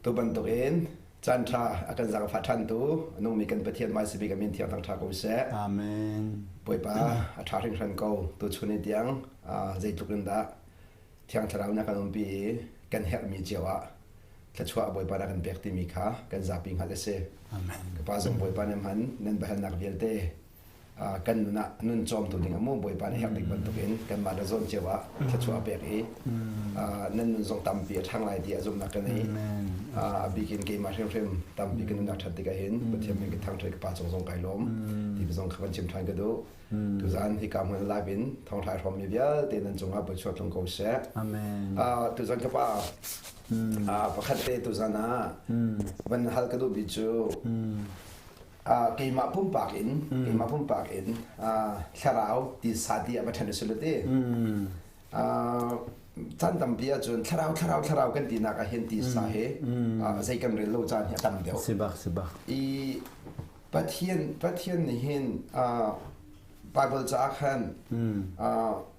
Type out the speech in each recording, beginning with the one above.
Tu bantukin caan ṭha a kan zaangfah ṭhantu a nungmi kan Pathian hmaisabik a min thiang thangṭha ko seh. Amen. Bawipa a ṭha hringhran ko tuchun ni tiang zeitluk in dah Thiang Thlarau na kan umpi i kan herhmi cio ah thluachuah Bawipa na kan pek timi kha kan zapi hngalh a si. Amen. Ka pa zong Bawipa nih hman nan biahalnak vialte kan nun ah nun cawmtu ding ah mu Bawipa nih herh bik bantukin kanmah le zawn cio ah thluachuah a pek i nan nun zong tampi a ṭhang lai ti a zumhnak ka nei. A bik in keimah hrimhrim tampi ka nunnak ṭhat tikah hin Pathian min ka thangṭhat ka pa cung zong kai lawm ti zong kha van chim ṭhan ka duh. Tuzan hika hmun live in thawngṭha i hrawmmi vialte nan cungah Bawichuah tlung ko seh. Amen. Tuzan ka pa pakhat te tuzan ah van hal ka duh bi cu keimah pumpak in keimah pumpak in thlarau tisa ti a va ṭhen a si lo ti. Caan tampi ahcun thlarau thlarau thlarau kan tinak ah hin tisa hi zei kan rel lo caan hi a tam deuh. Sibak sibak. I Pathian Pathian nih hin Bible caah khan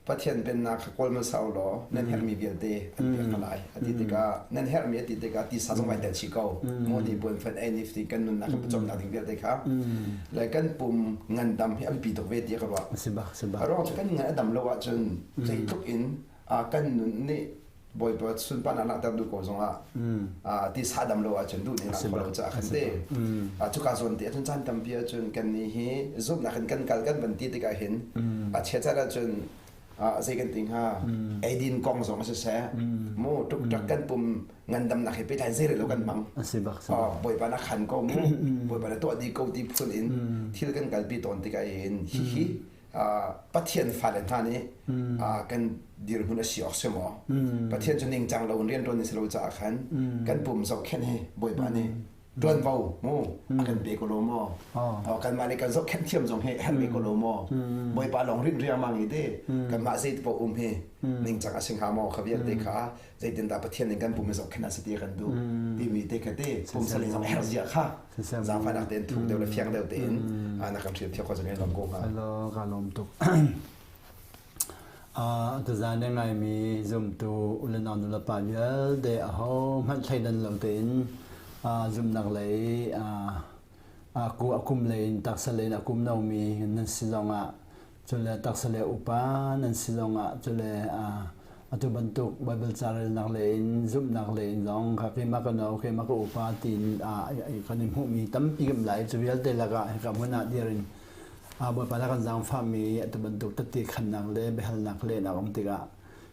Pathian pennak kha kawl hmasa u law nan herhmi vialte an pek hna lai a ti tikah nan herhmi a ti tikah tisa zong vai tel chih ko maw ni puan fan ei ni ti kan nunnak kan pawcawmnak ding vialte kha le kan pum ngandam hi a biapi tuk ve ti ka ruah a ruang cu kan ngan a dam lo ahcun zeitluk in kan nun nih Bawipa sunparnak langhter duh ko zongah tisa dam lo ahcun duh ning kho lo caah khan te cuka zawn te ahcun caan tampi ahcun kan nih hi zumhnak in kan kal kan van ti tikah hin a chia caan ahcun zei kan ti hnga eidin kong zong a siseh mu tuk tak kan pum ngandamnak he pehtlai zei lo kan hmang Bawipa na khan ko mu Bawipa na tuah dih ko ti phun in thil kan kalpi tawn tikah hin hihi Pathian fale hna nih kan dirhmun a si awk si maw? Pathian cu ningcang lo in rianṭuan na si lo caah khan kan pum zohkhenh hi Bawipa nih ṭuanvo mu a kan pe ko lo maw? Kanmah nih kan zohkhenh thiam zong hi herh ve ko lo maw? Bawipa lawng rinh riangmang i te kanmah zei paoh um hi ningcang a si hnga maw? Kha vialte kha zeitindah Pathian nih kan pum hi zohkhenh a si ti kan duh timi te kha te pumsa lei zong herh zia kha zaangfahnak tein thuk deuh le fiang deuh tein na kan hrial thiam kho zong lawm ko hnga. Hello, ka lawm tuk. Tuzan na ngaimi zumtu ulenau nulepa vialte aho hmanh thleidan lo tein zumnak lei a kum lei in taksa lei in a kum nomi nan si zongah Cule taksa le upa nan si zongah cule atu bantuk Bible ca relnak le in zumhnak le in zong kha keimah ka no keimah ka upa tiin kan i hmuhmi tampi kan lai cu vialte lakah hika hmun ah dir in Bawipa na kan zaangfahmi atu bantuk tette khannak le biahalnak le nak um tikah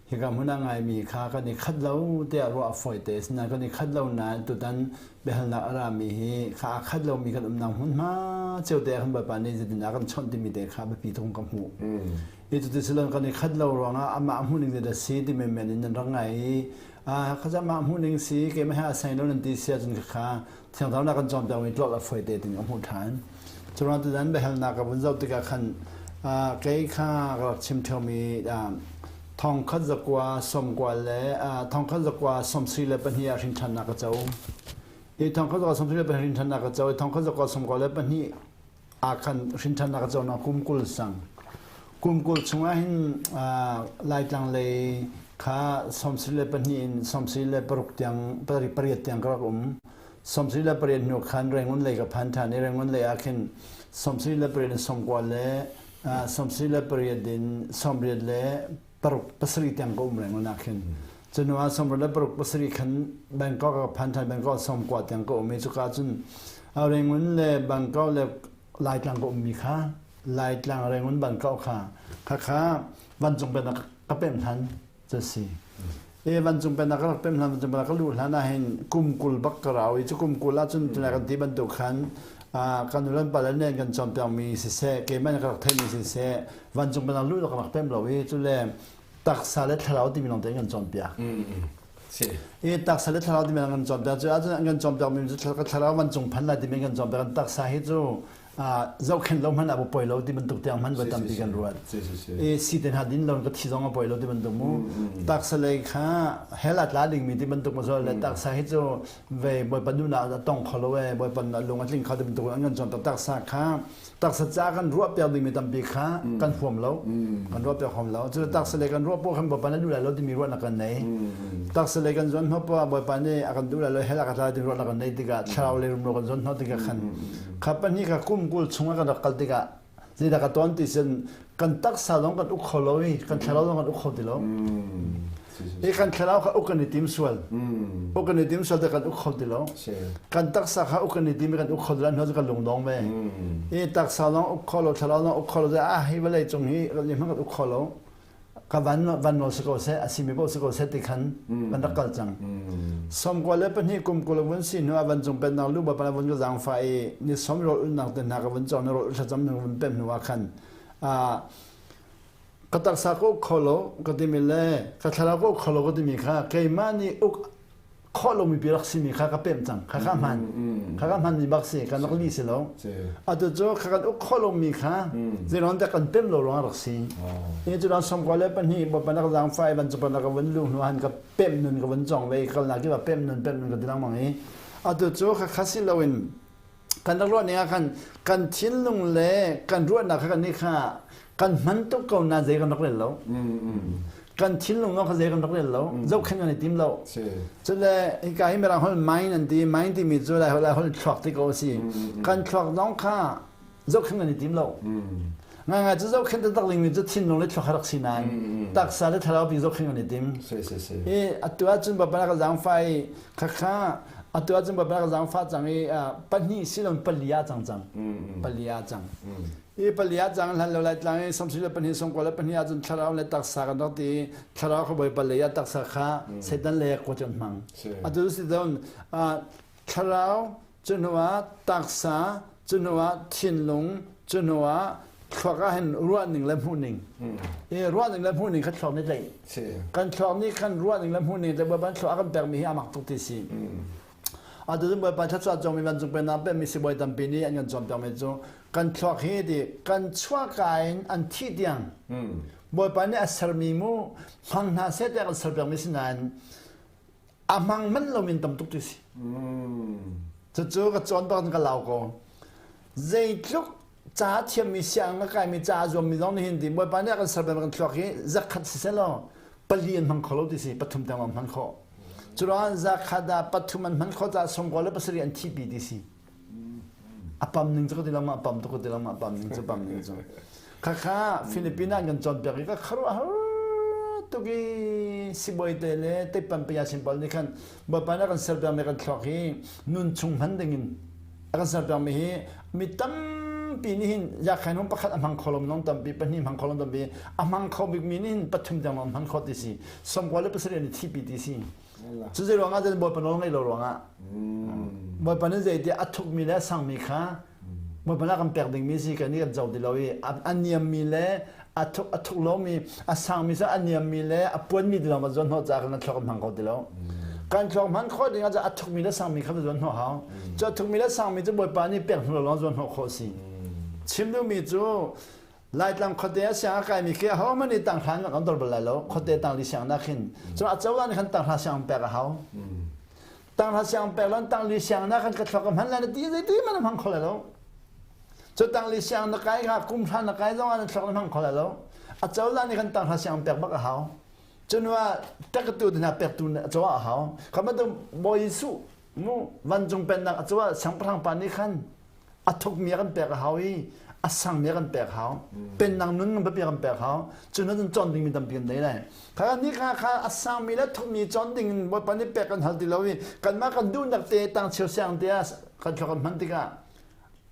hika hmun ah ngaimi kha kan i khat lo tiah ruah a fawi te asinain kan i khat lo nain tutan biahalnak a rami hi kha aa khat lomi kan umnak hmunhma cio te ah khan Bawipa nih zeitindah kan chawnh timi te kha biapi tuk ka hmuh. I cuti silon kan i khat lo ruangah amah hmuhning zeidah si ti menmen in nan rak ngai i kha amah hmuhning si keimah he a sai lo nan ti si ahcun kha Thiang Thlarau kan cawnpiakmi tlawt a fawi te tin ka hmuh ṭhan. Curuang tutan biahalnak ka vun zoh tikah khan kei kha ka rak chim ṭheomi thongkhat zakua sawmkua le thongkhat zakua sawmsarih le pahnih ah hrinṭhannak ka co. I thongkhat zakua sawmsarih le pahnih hrinṭhannak ka co i thongkhat zakua sawmkua le pahnih ah khan hrinṭhannak ka co kum 20 sang. Kum 20 chungah hin Laitlang lei kha 74 in 76 tiang pariat tiang ka rak um. 78 hnu khan Rangoon lei ka phan ṭhan i Rangoon lei ah khin 78 in 90 le 78 in 80 le paruk pasarih tiang ka um Rangoon ah khin. Cu ah 86 le paruk pasarih khan Bangkok ka phan ṭhan Bangkok 90 tiang ka um i cuka cun Rangoon le Bangkok le Laitlang ka ummi kha Laitlang Rangoon Bangkok kha khakha vancung pennak ka pemh hlan cu si. E vancung pennak ka rak pemh hlan vancung pennak ka luh hlan ah hin kum 20 bak ka rau i cu kum 20 ahcun tunai kan ti bantuk khan kan nu le pa le nen kan cawnpiakmi siseh keimah nih ka rak theihmi siseh vancung pennak luh ka rak pemh lo i cule taksa le thlarau timi lawng tein kan cawnpiak. I taksa le thlarau timi kan cawnpiak cu ahcun an kan cawnpiakmi cu thlarau vancung phan lai timi kan cawnpiak kan taksa hi cu Zohkhenh lo hmanh ah poi lo ti bantuk tiang hmanh voi tampi kan ruat. I si te hna din lo ka thi zong a poi lo ti bantuk mu. Taksa lei kha hell a tla dingmi ti bantuk ma le taksa hi cu ve Bawipa duhnak a tong kho lo e, Bawipa lung a tling kho ti bantuk an kan cawn taksa kha taksa ca kan ruah piak dingmi tampi kha kan huam lo. Kan ruah piak huam lo. Cu taksa lei kan ruah po khan Bawipa na duh lai lo timi ruahnak kan nei. Taksa lei kan zuan hno pa Bawipa nih a kan duh lai lo hell a ka tla ti ruahnak kan nei tikah thlarau lei rumro kan zuan hno tikah khan Kha pahnih kha kum 20 chung ah kan rak kal tikah zeidah ka tawn ti sin kan taksa zong kan uk kho lo i kan thlarau zong kan uk kho ti lo. I kan thlarau kha uk kan i tim sual. Uk kan i tim sual te kan uk kho ti lo. Kan taksa kha uk kan i tim i kan uk kho ti lo hnu cu kan lungdong ve. I taksa zong uk kho lo, thlarau zong uk kho lo, ah hi vawlei cung hi kan uk kho lo. Ka van van nawl si ko seh, a simi paoh si ko seh ti khan kan rak kal cang. 22 kum 20 vun si hnu ah vancung pennak lu Bawipa vun ka zaangfah i ni som rawl ulhnak te hna ka vun cawng na rawl thlacam na vun pem hnu ah khan ka taksa ka uk kho lo ka timi le ka thlarau ka uk kho lo ka timi kha keimah nih uk khawh lomi pi rak simi kha ka pemh cang. Kha kha hman kha kha hman mi bak si, kan rak li si lo. Atu cu kha kan uk khawh lomi kha zeiruang dah kan pemh lo ruang rak si. Hi cu dan 22 Bawipa nak zaangfah i van cu ka vun lu hnu han ka pemh nun ka vun cong ve kal nak ki pemh nun pemh nun ka ti lengmang i atu cu kha kha si loin kan rak ruah ning ah khan kan thinlung le kan ruahnak kha kan nih kha kan hman tuk ko na zei kan rak rel lo. Kan thinlung kha zei kan rak rel lo, zohkhenh kan i tim lo. Cule hika hi mirang holh mind an ti. Mind timi cu lai holh lai holh thluak ti ko si. Kan thluak zong kha zohkhenh kan i tim lo. Ngai ngai cu zohkhenh taktak dingmi cu thinlung le thluak rak si nain taksa le thlarau pi zohkhenh kan i tim. I atu ahcun Bawipa ka zaangfah i khakha atu ahcun Bawipa ka zaangfah cang i pahnih silon pali ah cang cang pali ah cang. I pali ah cang hlan lo lai tlang i 72 92 ahcun thlarau le taksa kan rak ti. Thlarau kha Bawipa lei ah, taksa kha Satan lei ah kuat kan hmang. Atu si cun thlarau cu hnu ah taksa, cu hnu ah thinlung, cu hnu ah thluak ah hin ruahning le hmuhning. I ruahning le hmuhning kha thluak nih tlaih. Kan thluak nih khan ruahning le hmuhning te Bawipa thluak a kan pekmi hi a mak tuk ti si. Atu cun Bawipa thluachuah cawngmi vancung pennak pekmi sibawi tampi nih an kan cawnpiakmi cu kan thluak hi ti kan chuahka in an thih tiang Bawipa nih a sermi mu hmang hna seh tiah kan serpiakmi si nain a hmang manh lomi an tam tuk ti si. Cucu ka cawn bak in ka lau ko. Zeitluk ca thiammi siang a kaimi ca a zuammi zong nih hin ti Bawipa nih a kan serpiakmi kan thluak hi zakhat si seh law pali an hmang kho lo ti si, pathum tiang an hman khawh. Cu ruangah zakhat ah pathum an hman khawh caah 97 an thihpi ti si. A pam ning cu ka ti lo ma, a pam tuk ka ti lo ma, a pam ning cu pam ning cu. Khakha Philippines ah kan cawnpiak i ka khuaruahhar tuk i sibawi te le teipan paya sin pawl nih khan Bawipa nih a kan serpiakmi kan thluak hi nun chung hman dingin a kan serpiakmi hi mi tampi nih hin yakhain hung pakhat a hmang kho lo minung tampi, pahnih hmang kho lo tampi, a hmang kho bikmi nih hin pathum tiang lawng hman kho ti si, 97 an i thihpi ti si. Cu zei ruangah cun Bawipa nawl ngaih lo ruangah. Bawipa nih zeiti a thukmi le a sangmi kha Bawipa nih a kan pek dingmi si kan nih kan co ti lo i a niammi le a thuk a thuk lomi a sangmi cu a niammi le a puanmi ti lawng kan zuan hnawh caah kan thluak kan hmang kho ti lo. Kan thluak hman khawh ding ah a thukmi le sangmi kha zuan hnawh hau. Cu a thukmi le sangmi cu Bawipa nih pek hnu lawng zuan hnawh khawh si. Chim duhmi cu Laitlang khuate ah siang a kaimi khi ahohmanh nih tanghra in kan dor bal lai lo. Khuate tangli siang nak hin. Cun a cozah nih khan tanghra siang pek a hau. Tanghra siang pek lan tangli siang nak kan ka thluak ka hman lai na ti zei ti man hmang kho lai lo. Cu tangli siang na kai kha kum hra na kai zong ah na thluak na hmang kho lai lo. A cozah nih khan tanghra siang pek bak a hau. Cun wa takatu hna pek tu a cawh a hau. Kha bantuk Bawi Jesuh mu vancung pennak a cawh siangpahrang pa nih khan a thukmi a kan pek a hau i a sangmi a kan pek hau. Pennak nun kan biapi a kan pek hau. Cu nan cawn dingmi tampi kan nei lai. Kha ni kha kha a sangmi le thukmi cawn ding in Bawipa nih pek kan hal ti lo i kanmah kan duhnak te tang cheu siang te ah kan thluak kan hman tikah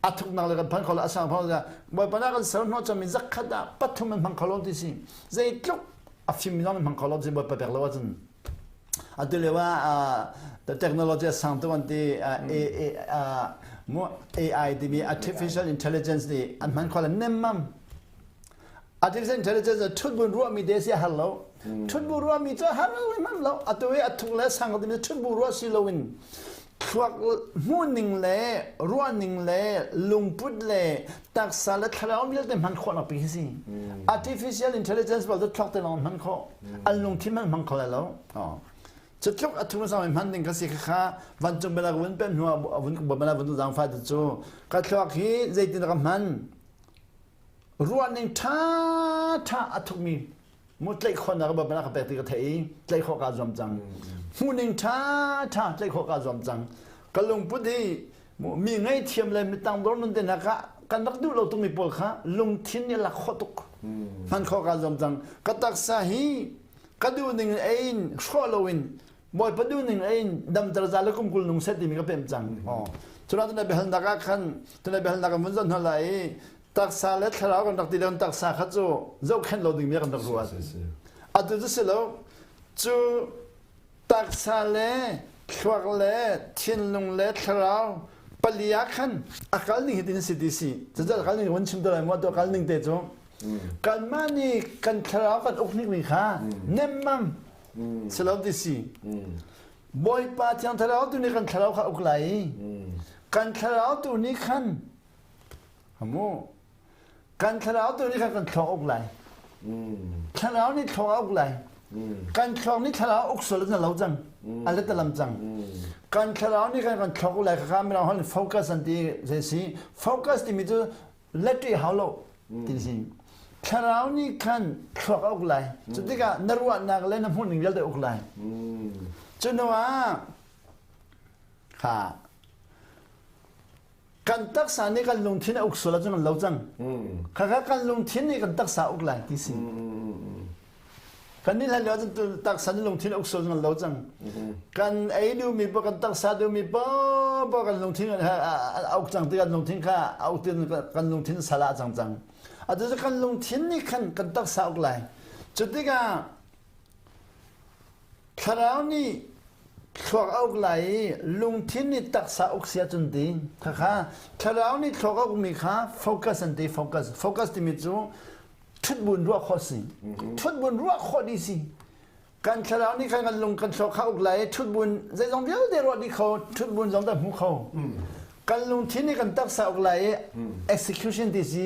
a thuknak le kan phan kho lo, a sang phan lo. Bawipa nih a kan ser hnawh cangmi zakhat ah pathum an hmang kho lo ti si. Zeitluk a fimmi zong an hmang kho lo ti Bawipa pek lo ahcun. Atu lio ah the technology a sang tuk an ti. AI timi artificial intelligence nih an hman kho le nemmam. Artificial intelligence thutbun ruahmi te si a har lo. Thutbu ruahmi cu a har lo, hman lo. Atu i a thuk le sang timi thutbu ruah si loin. Thluak hmuhning le ruahning le lungput le taksa le thlarau vialte hman khawhnak pi hi si. Artificial intelligence bal cu thluak te lawng hman khawh. An lungthin hmanh hmang kho lai lo. Cu tluk a thu sang hman ding ka si kha vancung bela ka vun pem hnu ah vun bela vun zaangfah tu cu ka thluak hi zeitin ka hman ruahning ṭha ṭha a thukmi mu tlaih khawhnak ba bana ka pek ti ka theih i tlaih khawh kaa zuam cang hmuhning ṭha ṭha tlaih khawh kaa zuam cang ka lungput hi mi ngaihthiam le mi tangdor nun te hna kha kan rak duh lo tukmi pawl kha lungthin nih lak khawh tuk hman khawh kaa zuam cang ka taksa hi ka duh ning in hrawh loin Bawipa duh ning in damter za le kum 20 nung set timi ka pem cang. Cuna tuna biahalnak ah khan tuna biahalnak kan vun zoh hna lai i taksa le thlarau kan rak ti le taksa kha cu zohkhenh lo dingmi kan rak ruat. Atu cu si lo cu taksa le thluak le thinlung le thlarau pali ah khan a kal ning hi tin si ti si. Cucu a kal ning vun chim te lai mu atu a kal ning te cu kanmah nih kan thlarau kan uk hnik mi kha nemmam si lo ti si. Bawipa Thiang Thlarau tu nih kan thlarau kha uk lai i kan thlarau tu nih khan hamu kan thlarau tu nih khan kan thluak uk lai. Thlarau nih thluak uk lai. Kan thluak nih thlarau uk sual na lo cang. A let lam cang. Kan thlarau nih khan kan thluak uk lai kha mirang hon focus an ti zei si focus timi cu let hau lo ti si thlarau nih khan thluak a uk lai cu tikah na ruahnak le na hmuhning vialte uk lai cu hnu ah kha kan taksa nih kan lungthin a uk sual ahcun kan lo cang khakha kan lungthin nih kan taksa uk lai ti si Kan nih hlan lio ahcun taksa nih lungthin a uk sual lo cang. Kan ei duhmi paoh kan taksa duhmi paoh kan lungthin a uk cang ti kan lungthin kha a uk ti kan lungthin sal ah cang cang. Atu cu kan lungthin nih khan kan taksa uk lai. Cu tikah thlarau nih thluak a uk lai i lungthin nih taksa uk si ahcun ti khakha thlarau nih thluak a ukmi kha focus an ti focus focus timi cu ṭhutbun ruah khawh si ṭhutbun ruah khawh dih si kan thlarau nih khan kan lung kan thluak kha uk lai ṭhutbun zeizong vialte ruah dih kho ṭhutbun zong kan hmu kho kan lungthin nih kan taksa uk lai i execution ti si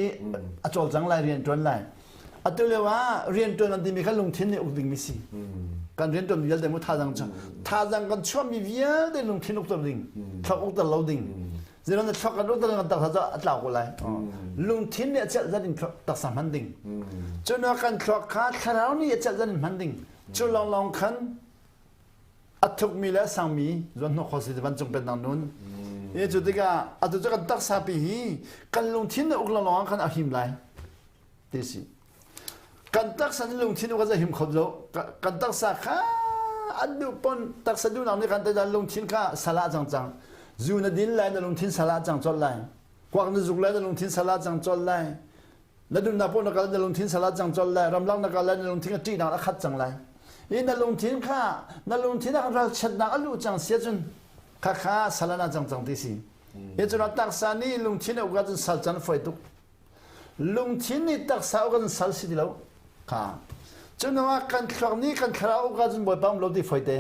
a cawlcang lai rian ṭuan lai atu lio ah rian ṭuan kan timi kha lungthin nih uk dingmi si kan rian ṭuan vialte mu thazang thazang kan chuahmi vialte lungthin uk ding thluak uk lo ding Zeilong na thluak kan uk kan taksa cu a tlau ko lai. Lungthin nih a celh zat in taksa hman ding. Cun kan thluak kha thlarau nih a celh zat in hman ding. Cu lawnglawng khan a thukmi le a sangmi zuan hnawh kho si vancung pennak nun. I cu tikah atu cu kan taksa pi hi kan lungthin nih uk lawnglawng khan a him lai. Ti si. Kan taksa nih lungthin uk a him kho lo. Kan taksa kha an duh pon taksa duhnak nih kan te lungthin kha salah cang cang. Zu na din lai na lungthin salah cang colh lai. Kuak na zuk lai na lungthin salah cang colh lai. Na dunnak paoh na kal na lungthin salah cang colh lai. Ramlak na kal lai na lungthin a ṭihnak a khat cang lai. I na lungthin kha na lungthin ah ralchiatnak a luh cang sia cun kha kha salana cang cang ti si. Hi cun taksa nih lungthin a uk ahcun sal can fawi tuk. Lungthin nih taksa uk an sal si ti lo. Kha. Cu ah kan thluak nih kan thlarau uk ahcun Bawipa um lo ti fawi te.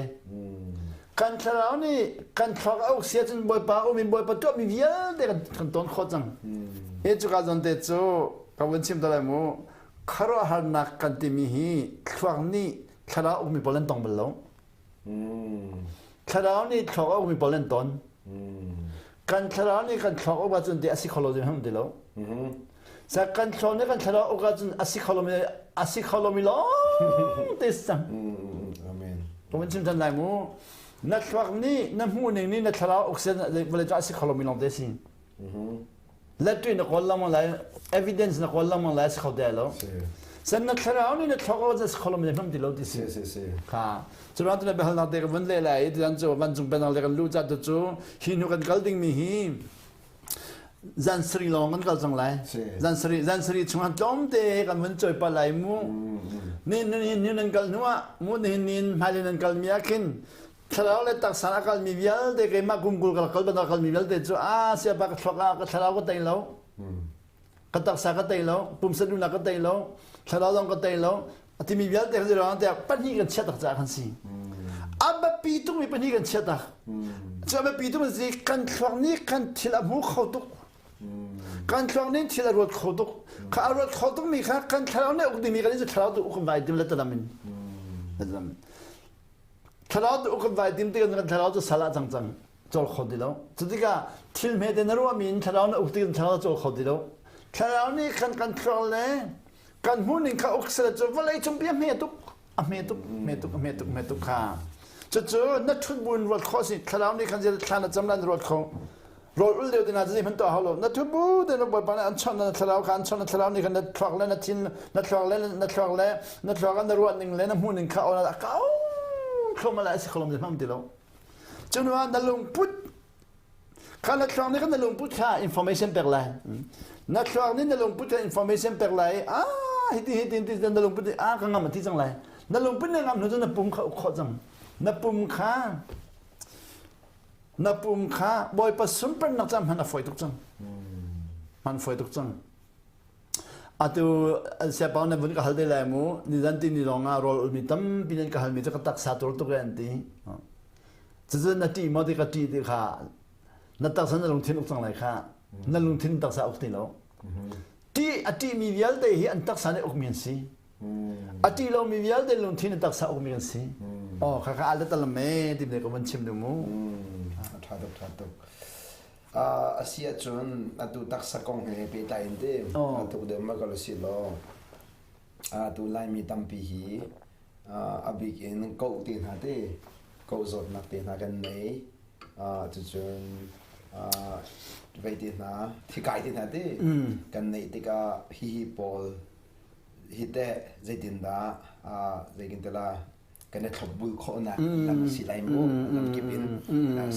Kan thlarau nih kan thluak a uk si ahcun Bawipa um in Bawipa tuahmi vialte kan ton khawh cang. Hi cuka zawn te cu ka vun chim ta lai mu. Khuaruahharnak kan timi hi thluak nih thlarau ukmi pawl an tong bal lo. Thlarau nih thluak a ukmi pawl an ton. Kan thlarau nih kan thluak uk ahcun ti a si kho lo ding hang ti lo. Sa kan thluak nih kan thlarau uk ahcun a si kho lomi a si kho lomi lawng te si cang. Amen. Ka chim than lai mu. Na thluak nih na hmuh ning nih na thlarau uk sen vawlei cu a si kho lomi lawng te si. Latri na kawl lengmang lai, evidence na kawl lengmang lai si kho te lo. Sen na thlarau nih na thluak aw si kho lo mi hmang ti lo ti si. Si si. Kha. Cu ruang tu biahalnak te ka vun le lai ti cu vancung penang le kan lu ca tu cu hi hnu kan kal ding mi hi zan sari lawng kan kal cang lai. Zan sari zan sari chung han tlawm te kan vun choi pa lai mu. Ni ni ni nan kal hnu ah mu ni nin hmailei nan kal mi ah khin Thlarau le taksa a kalmi vialte keimah kum 20 ka kal bantuk a kalmi vialte cu a siapa ka thluak ah ka thlarau ka tei lo ka taksa ka tei lo pumsa duhnak ka tei lo thlarau zong ka tei lo a timi vialte kan si ruang tiah pahnih kan chiat tak caah kan si a biapi. biapi tukmi pahnih kan chiah tak. Cu a biapi tuk si kan thluak nih kan thil a hmu kho tuk. Kan thluak nih thil a ruat kho tuk. Kha a ruat kho tukmi kha kan thlarau nih uk dingmi kan in cu thlarau tu uk kan vai tim le talam in. Thlarau tu uk kan vai tim tikah kan thlarau cu sal ah cang cang cawl kho ti lo. Cu tikah thil hmete na ruahmi in thlarau na uk tikah thlarau cawl kho ti lo. Thlarau nih kan kan thluak le kan hmuhning kha uk seh cu vawlei cung bia hme tuk a hme tuk hme tuk hme tuk hme tuk kha cucu na ṭhut buin ruat khawh si thlarau nih khan thla na cam lan ruat kho rawl ul lio ding ah zei hmanh tuah hau lo na ṭhut bu te na bawipa nih an chawnh na thlarau kha an chawnh na thlarau nih khan na thluak le na thin na thluak le na thluak le na thluak na ruah ning le na hmuh ning kha a kau thluahmah lai a si kho lo hmang ti lo cu hnu ah na lungput Kha na thluak nih khan na lungput kha information pek lai. Na thluak nih na lungput kha information pek lai. Ah hiti hiti hiti na lungput nih ah ka ngam a ti cang lai. Na lungput nih ngam hnu cun na pum kha uk khawh cang. Na pum kha na pum kha Bawipa sunparnak caan hman a fawi tuk cang. Hman fawi tuk cang. Atu siapau na vun ka hal te lai mu. Nizan ti ni lawng ah rawl ulmi tampi nan ka halmi cu ka taksa tur tuk e an ti. Cucu na ṭih maw ti ka ṭih ti kha na taksa na lungthin uk cang lai kha na lungthin taksa uk ti lo. Ṭih a ṭihmi vialte hi an taksa nih ukmi an si. A ṭih lomi vialte lungthin in taksa ukmi an si. Oh kha kha al talam me ti ne ka van chim du mu. Ṭha tuk ṭha tuk. A si ahcun atu taksa kong he pehtlai in te atu deuh ma ka si law atu Laimi tampi hi a bik in koh te hna te koh zawtnak te hna kan nei cucun vei te hna thikai te hna te kan neih tikah hihi pawl hi teh zeitindah zeitin kan i thlopbul khawhnak lam si lai mu lamkip in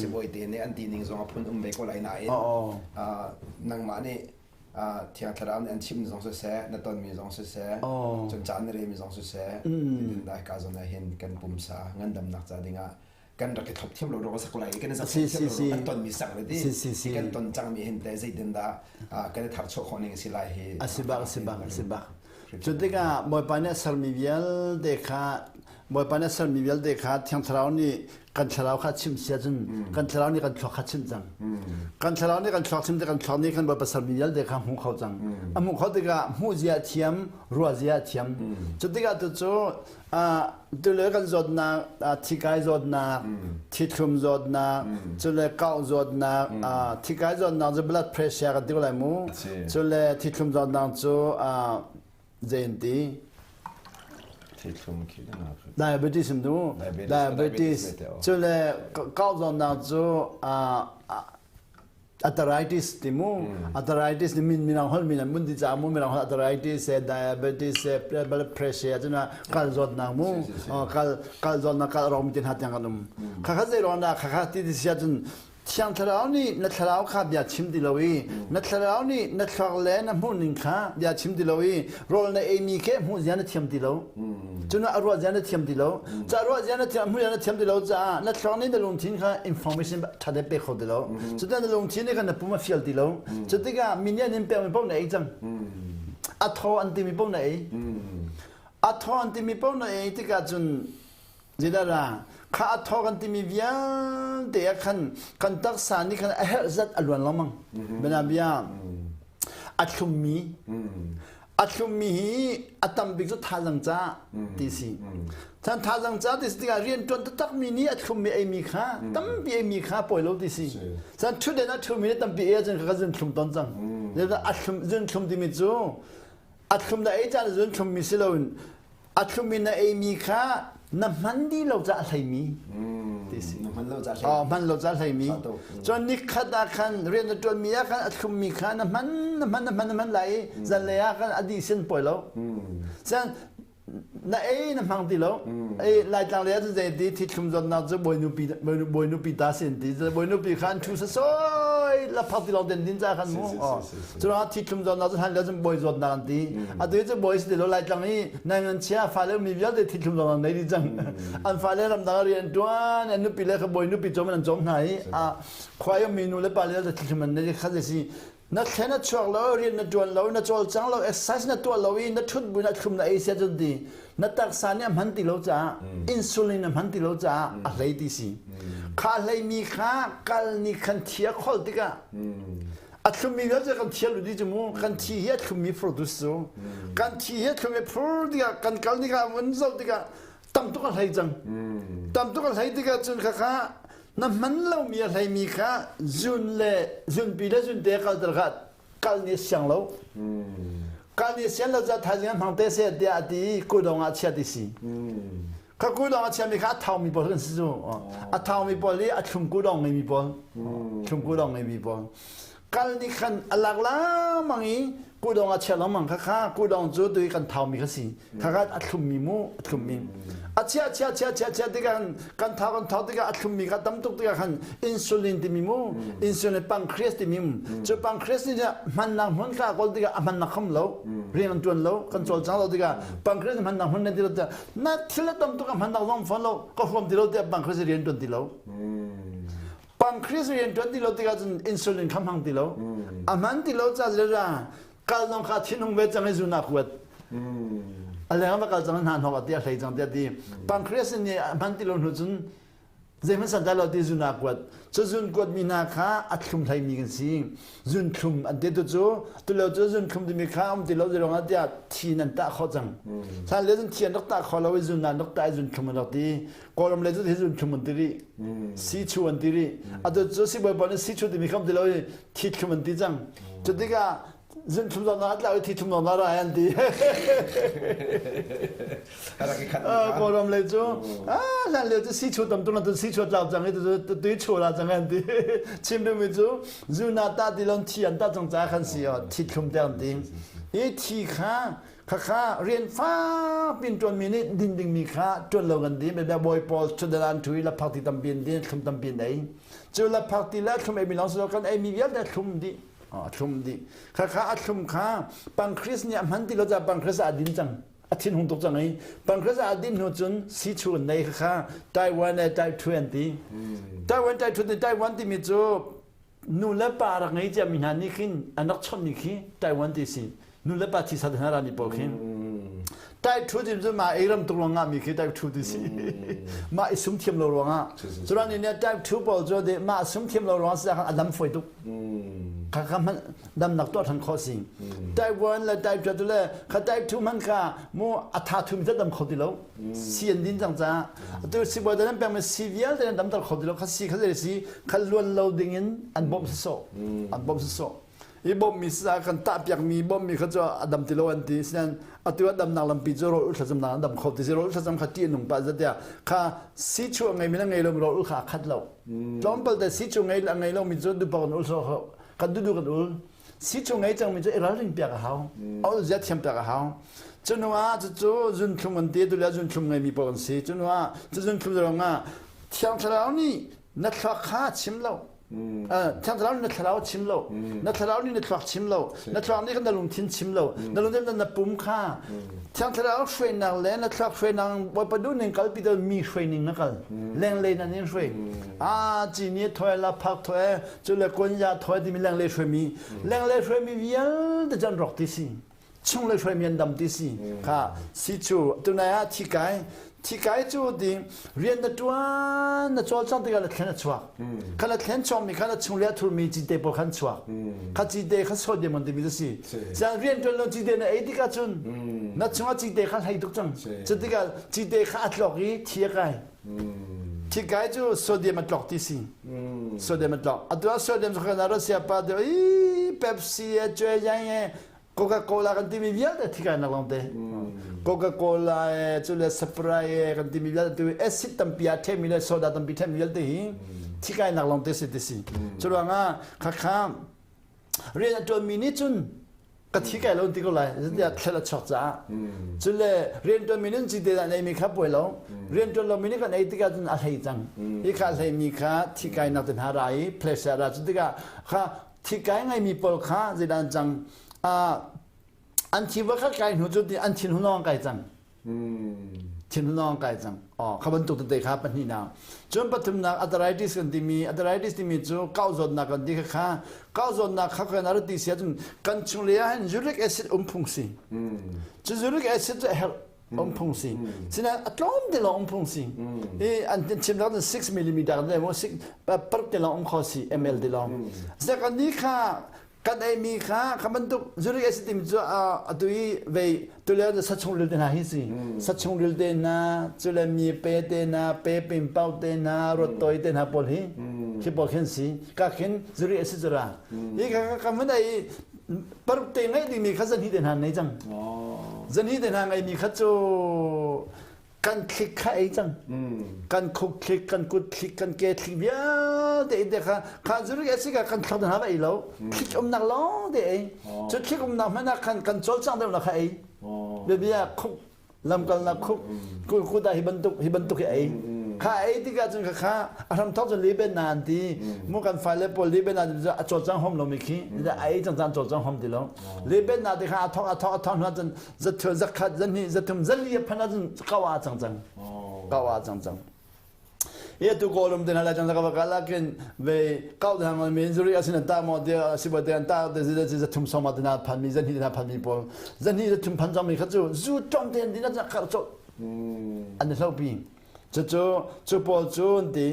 sibawi te nih an ti ning zong a phun um ve ko lai nain nangmah nih Thiang Thlarau nih an chimmi zong siseh, na tonmi zong siseh, cun ca na relmi zong siseh, zeitindah hika zawn ah hin kan pumsa ngandamnak ca dingah kan rak i thlop thiam lo ruang sak lai kan i zak thiam lo kan tonmi sak le ti kan ton cangmi hin te zeitindah kan i tharchuah khawh ning a si lai hi a si bak a si bak a si bak cu tikah Bawipa nih a sermi vialte kha Bawipa nih a sermi vialte kha Thiang Thlarau nih kan thlarau kha chim sia cun kan thlarau nih kan thluak kha chim cang kan thlarau nih kan thluak chim tik kan thluak nih kan Bawipa sermi vialte kha hmu kho cang a hmuh kho tikah hmuh zia thiam ruah zia thiam cu tikah tu cu tule kan zawtnak thikai zawtnak thithlum zawtnak cule kauh zawtnak thikai zawtnak cu blood pressure kan ti ko lai mu cule thithlum zawtnak cu zei an ti diabetes nu diabetes cu le kau zawtnak cu arthritis ti mu arthritis ni min minang hol min mun ti ca mu minang hol arthritis se diabetes se blood pressure cuna kal zawtnak mu kal kal zawtnak kal rom tin ha tiang kan um kha kha zei ron da kha kha ti ti sia cun Thiang Thlarau nih na thlarau kha bia chim ti lo i na thlarau nih na thluak le na hmuhning kha bia chim ti lo i rawl na eimi khi hmuh zia na thiam ti lo. Cun a ruah zia na thiam ti lo. Ca ruah zia na thiam hmuh zia na thiam ti lo caah na thluak nih na lungthin kha information ṭha deuh pe kho ti lo. Cutin na lungthin nih khan na pum a fial ti lo. Cu tikah mi nih an in pekmi paoh na ei cang. A thaw an timi paoh na ei. A thaw an timi paoh na ei tikah cun Zeidah kha a thaw kan timi vialte ah khan kan taksa nih khan a herh zat a luan lengmang. Bianabia a thlummi a thlummi hi a tam bik cu thazang ca ti si. Chan thazang ca ti si tikah rian ṭuan taktakmi nih a thlummi eimi kha tampi eimi kha pawi lo ti si. Chan ṭhutden a ṭhumi nih tampi ei ahcun kha zun thlum ton cang. A thlum zun thlum timi cu a thlum na ei caan zun thlummi si loin a thlum in na eimi kha na hman dih lo caah hleimi ti si. Na hman lo caah Oh, hman lo caah hleimi. Cun nikhat ah khan rian na ṭuanmi ah khan a thlummi kha na hman na hman na hman na hman lai i zanlei ah khan a dih sin poi lo. Cun na ei na hmang ti lo. Ei Laitlang lei ah cun zei ti thi thlum zawtnak cu bawi nupi bawi nupi ta sin ti bawi nupi kha an ṭhu sasoi la phak ti lawng den din ca khan mu. Cu ruangah thithlum zawtnak cu hlan lio cun bawi zawtnak an ti. Atu hi cu bawi si ti lo Laitlang i nai ngan chia fale mi vialte thithlum zawtnak nei dih cang. An fale ramdang ah rian an ṭuan, an nupi le kha bawi nupi cawm in an cawm hna i a khua i mi nu le pa le thithlum an nei kha si. Na thlen a chuak lo, rian na ṭuan lo, na cawlcang lo, exercise na tuah lo i na ṭhut bu na thlum na ei sia cun ti na taksa nih a hman ti lo caah insulin a hman ti lo caah a hlei ti si. Kha hleimi kha kal nih khan thi a kholh tikah a thlummi vialte kan thial u di cu mu kan thi hi a thlummi produce cu kan thi hi a thlum i phur tikah kan kal tikah vun zoh tikah tam tuk a hlei cang tam tuk a hlei tikah cun khakha na hman lomi a hleimi kha zun le zunpi le zunte kalter kha kal nih siang lo kal nih sian lo ca thaizing an hmang te se tiah a ti i kudong ah chia ti si kha kudong a chiami kha a thaumi pawl kan si cu a thaumi pawl i a thlum kudong ngeimi pawl thlum kudong ngeimi pawl kal nih khan a lak lamang i kudong a chia lengmang kha kha kudong cu tui kan thaumi kha si kha kha a thlummi mu a thlummi a chia chia chia chia chia tikah kan kan thau kan thau tikah a thlummi kha tam tuk tikah khan insulin timi mu insulin pancreas timi mu cu pancreas nih hmannak hmun kha kawl tikah a hmannak kham lo rian an tuan lo kan cawlcang lo tikah pancreas hmannak hmun na ti lo na thil a tam tuk a hmannak zong fawn lo ka huam ti lo tiah pancreas rian tuan ti lo pancreas rian tuan ti lo tikah cun insulin kha hmang ti lo a hman ti lo ca zira kal zong kha thinhung ve cang i zun ah kuat a leng va kal cang hna hnok a ti a hlei cang tiah ti pancreas nih a hman ti lo hnu cun zeihmanh santlai lo ti zun ah kuat cu zun kuat mi hna kha a thlum hlei mi kan si zun thlum an ti tu cu tulio cu zun thlum timi kha um ti lo zirong ah tiah thi nan tah khawh cang hlan le cun thi an rak tah kho lo i zun an rak tah i zun thlum an rak ti kawlram le cu hi zun thlum an ti rih si chu an ti rih atu cu sibawi pawl nih si chu timi kha um ti lo i thi thlum an ti cang cu tikah zun thlum zong a tlau i thi thlum zong ra an ti kawlram lei cu ah hlan lio cu si chu tam tung tu si chu tlau cang i tu tui chu la cang an ti chim duhmi cu zuna ta ti lon thi an ta cang ca khan si thi thlum te an ti i thi kha khakha rian fak pin ṭuan mi nih din dingmi kha ṭuan lo kan di bia bawi pawl chudan an ṭhui la phak ti tampi in din thlum tampi in ei cu la phak ti le thlum ei mi lawng si lo kan ei mi vialte thlum dih a thlum dih khakha a thlum kha pancreas nih a hman ti lo caah pancreas a din cang a thin hung tuk cang i pancreas a din hnu cun si chu an nei khakha type 1 le type 2 an ti type 1 type 2 ti type 1 timi cu nu le pa rak ngei cia mi hna nih khin an rak chawnh ni khi Taiwan ti si nu le pa thisa hna ra ni pawl khi Tai thu tim cu ma ei ram tuk ruang ah mi khi type 2 ti si ma i sum thiam lo ruang ah curan ni ne type 2 pawl cu de ma sum thiam lo ruang sa khan a dam foi tuk kha kha man dam nak to than kho si type 1 le type 2 le kha type 2 man kha mu a tha thum dam kho ti lo si an din cang ca atu sibawi dan peng mi si vialte an damter kho ti lo kha si kha zei si kha luan lo ding in an bawmh so an bawmh so i bawmh mi sa kan tah piak mi bawmh mi kha cu a dam ti lo an ti sinan atu a damnak lampi cu rawl thlacam nak an dam kho ti si rawl thlacam kha ti nung pa zatia kha si chu ngei mi na ngei lo mi rawl kha khat lo tlawmpal te si chu ngei ngei lo mi cu dupa kan ul so kan du du kan ul si chung ngei cangmi cu i ralring piak a hau a ul zia thiam piak a hau cu ah cucu zunthlum an ti tu le zunthlum ngeimi pawl an si cu ah cu zunthlum zong ah thiang thlarau nih na thluak kha chim lo thiang thlarau nih na thlarau chim lo na thlarau nih na thluak chim lo na thluak nih na lungthin chim lo na lungthin na pum kha thiang thlarau hruainak le na thluak hruainak bawipa duh ning kalpi to mi hruai ning na kal lenglei nan in hruai a cini thoi la phak thoi cu le kunya thoi timi lenglei hruaimi lenglei hruaimi vialte cu an rawk ti si chunglei hruaimi an dam ti si kha si cu tunai ah thi kai thi kai cu ti rian na tuan na cawlcang tikah la thlen a chuak kha la thlen chuakmi kha la chunglei a thurmi cite pawl khan chuak kha cite kha sodium an timi cu si caan rian tuan lo cite na ei tikah cun na chungah cite kha hlei tuk cang cu tikah cite kha a tlok i thi a kai Thikai cu sodium a tlok ti si. Sodium a tlok. Atu ah sodium cu kan Russia pa te i Pepsi e cue yang e Coca-Cola kan timi vialte thikai nak long te. Coca-Cola e cu le Sprite e kan timi vialte tu acid tampi a themi le soda tampi themi vialte hi thikai nak long te si ti si. Cu ruangah khakha rian a ṭuanmi nih cun ka thi kai lo ti ko lai zeitiah thel a chuak caah cule rianṭuanmi nih cite dah neimi kha puai lo rianṭuan lomi nih kan ei tikah cun a hlei cang hi kha a hleimi kha thi kainak te hna ra i pressure ra cu tikah kha thi kai ngaimi pawl kha zeidah an cang an thi va kha kai hnu cu an thin hunawng kai cang. Thinlawng kai cang. Oh, kha bantuk tete kha pahnihnak. Cun pathumnak arthritis kan timi, arthritis timi cu kau zawtnak kan ti kha kha kau zawtnak kha kan ar ti sia cun kan chung le ah hin uric acid um phung si. Cu uric acid cu a herh um phung si. Sinain a tlawm te lawng um phung si. I an chim lak 6 mm le mo 6 per te lawng um kho si ml te lawng. Sek an ni kha kan eimi kha kha bantuk zuri a si timi cu atu i vei tule sachung ril te hna hi si sachung ril te hna cule mi pe te hna pe pim pau te hna rot toi te hna pawl hi khi pawl khin si ka khin zuri a si zura hi ka ka mun ei paruk te ngai dingmi kha zan hi te hna nei cang zan hi te hna ngai mi kha cu Kan thlik kha ei cang. Kan khuk thlik, kan kut thlik, kan ke thlik vialte te kha kha zuri a si ka kan thlok hna va ei lo. Thlik umnak lawng te ei. Cu thlik umnak hmanh ah khan kan cawlcang deuh nak kha ei. Biabia khuk lamkalnak khuk kut ah hi bantuk hi bantuk hi ei. Kha ei tikah cun kha kha a hram thok cun liben na an ti. Mu kan fale pawl liben na a cawlcang hom lo mi khi. A ei cang cang cawlcang hom ti lo. Liben na ti kha a thok a thok a thok hna cun zathua zakhat zahnih zathum zali a phan ahcun kau aa cang cang kau aa cang cang i atu kawlum te hna lai cang ka va kal ah khin ve kau te hna mi zuri asin ta mo te sibo te an ta te zi zathum soma te na phan mi zahnih te na phan mi pawl zahnih zathum phan cang mi kha cu zu tong te an din ah khar cho an i hlo pi Cucu cu pawl cu an ti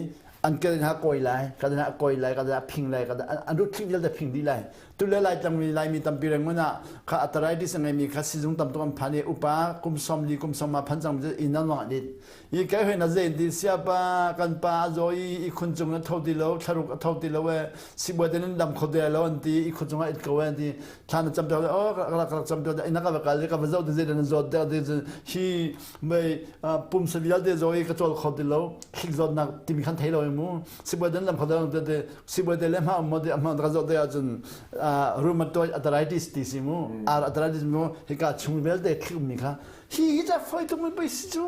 an ke hna kawi lai, ka hna kawi lai, ka hna phing lai, ka an rut thlik vialte phing dih lai. Tule lai tlangmi Laimi tampi reng ah kha arthritis a ngeimi kha sizung tam tuk an phan i upa kum som li kum som ma phan cang mi inn an wang dit. I kai hoi na zein ti siapa kan pa a zaw i i khun cung na tho ti lo thlaruk a tho ti lo e sibuai te nan dam kho te lo an ti i khun cung ah it ko e an ti thla na cam te oh ka rak cam te ina ka va kal ka va zoh te zei na zawt te hi mei pumsa vialte zaw i ka cawl kho ti lo thlik zawtnak timi khan thei lo mu sibawi den lam kho te te sibawi te le hma mo te hma ka zawt te ahcun rheumatoid arthritis ti si mu arthritis mu hika chung vialte thlik mi kha hi hi ta foi tuk mi pei si cu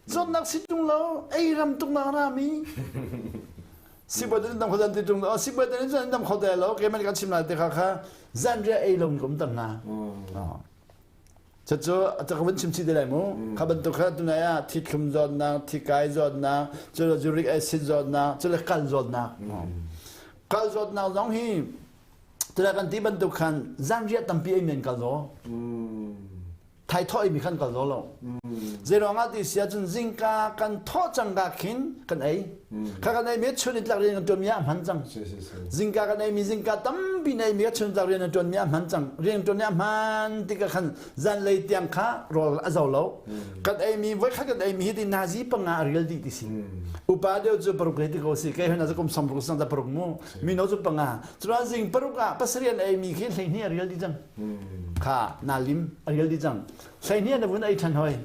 zawtnak si tung lo ei ram tuk nak ra mi sibawi den dam kho dan ti tung lo sibawi den dam kho te lo keman kan chim lai te kha kha zan ria ei lo kum tam na Cucu a ka vun chim chih te lai mu. Kha bantuk kha tunai ah thi thlum zawtnak, thi kai zawtnak, cu le uric acid zawtnak, cu le kal zawtnak. Kal zawtnak zong hi tunai kan ti bantuk khan zanriah tampi ei men kal zaw. Thai thawh mi khan kal zaw lo. Zeiruang ah ti si ahcun zingka kan thawh cang ka khin kan ei. Kha kan ei mi chun in tlak rian kan tuan mi ah hman cang. Zingka kan ei mi zingka tampi na ei mi chun tlak rian an tuan mi ah hman cang. Rian tuan mi ah hman tikah khan zanlei tiang kha rawl a zo lo. Kan ei mi voi khat kan ei mi hi ti nazi panga a rial dih ti si. Upa deuh cu paruk lei ti ko si. Kei hon a kum som ruk sang ta paruk mu. Mino cu panga. Cun zing paruk ah pasarih an ei mi khi hleihnih a rial dih cang. Kha na lim a rial dih cang. Hleihnih na vun ei ṭhan hoi.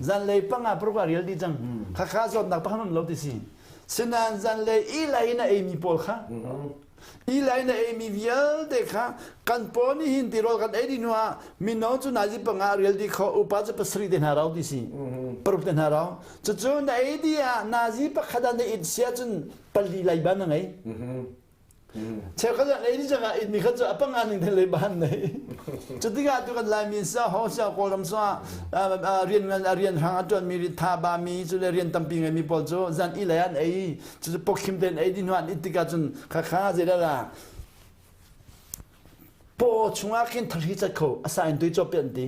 Zanlei panga paruk ah rial dih cang. Khakha zawtnak pakhat um lo ti si. Sinain zanlei ilai na eimi pawl kha ilai na eimi vialte kha kan paw nih hin tirawl kan ei dih hnu ah mino cu nazi panga rial dih kho upa cu pasarih te hna rau ti si. Paruk te hna rau. Cucu na ei dih ah nazi pakhat ah na it sia cun pali lai ban na ngei. Cheukhat ah ei cangah in mi kha cu a panga ning the le ban nei. Cutikah tu kan Laimi sa ho sa Kawlram sa rian ngan rian hrang a tuan mi ri tha ba mi cu le rian tampi ngei mi pawl cu zan i le an ei cu pokhim ten ei din huan it tikah cun kha kha zei la paw chungah khin thari cat kho a sa in tui cawp an ti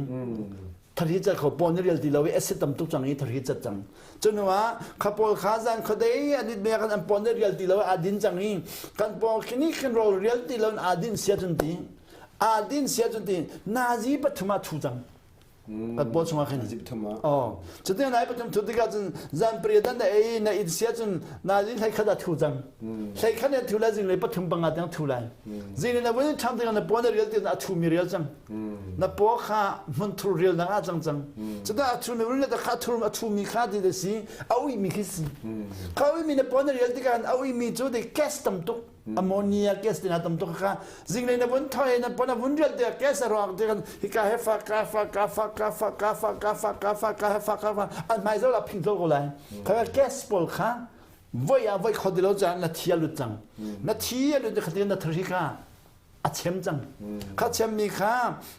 thari cat kho paw ni rial ti lo i acid tam tuk cang i thari cat cang cunu ah kha pawl kha zan khodei an it me kan an paw ni rial ti lo a din cang i kan paw khini khin rol rial ti lo a din sia cun ti a din sia cun ti nazi pathum ah thu cang Kan paw chungah khin. Zip thum ah. Oh. Cutin nai pathum thu tikah cun zan pariat an ei na in sia cun na zing hlei khat ah thu cang. Hlei khat in thu lai zing lei pathum panga tiang thu lai. Zing na vun ṭhang tikah na paw na rial ti a thu mi rial cang. Na paw kha hmun thur rial nak ah cang cang. Cuta a thu mi rial kha thur a thu mi kha ti da si a ui mi khi si. Kha ui mi na paw na rial tikah a ui mi cu de gas tam tuk. Ammonia gas te na tam tuk kha zinglei na vun thoi na pon na vun rial te gas a ruak te kan hika he fa ka fa ka fa ka fa ka fa ka fa ka fa ka fa ka fa an hmai zo la phing zo ko lai kha gas pawl kha voi a voi kho ti lo caan na thi a lut cang na thi a lut kha na thari kha a chem cang kha chem mi kha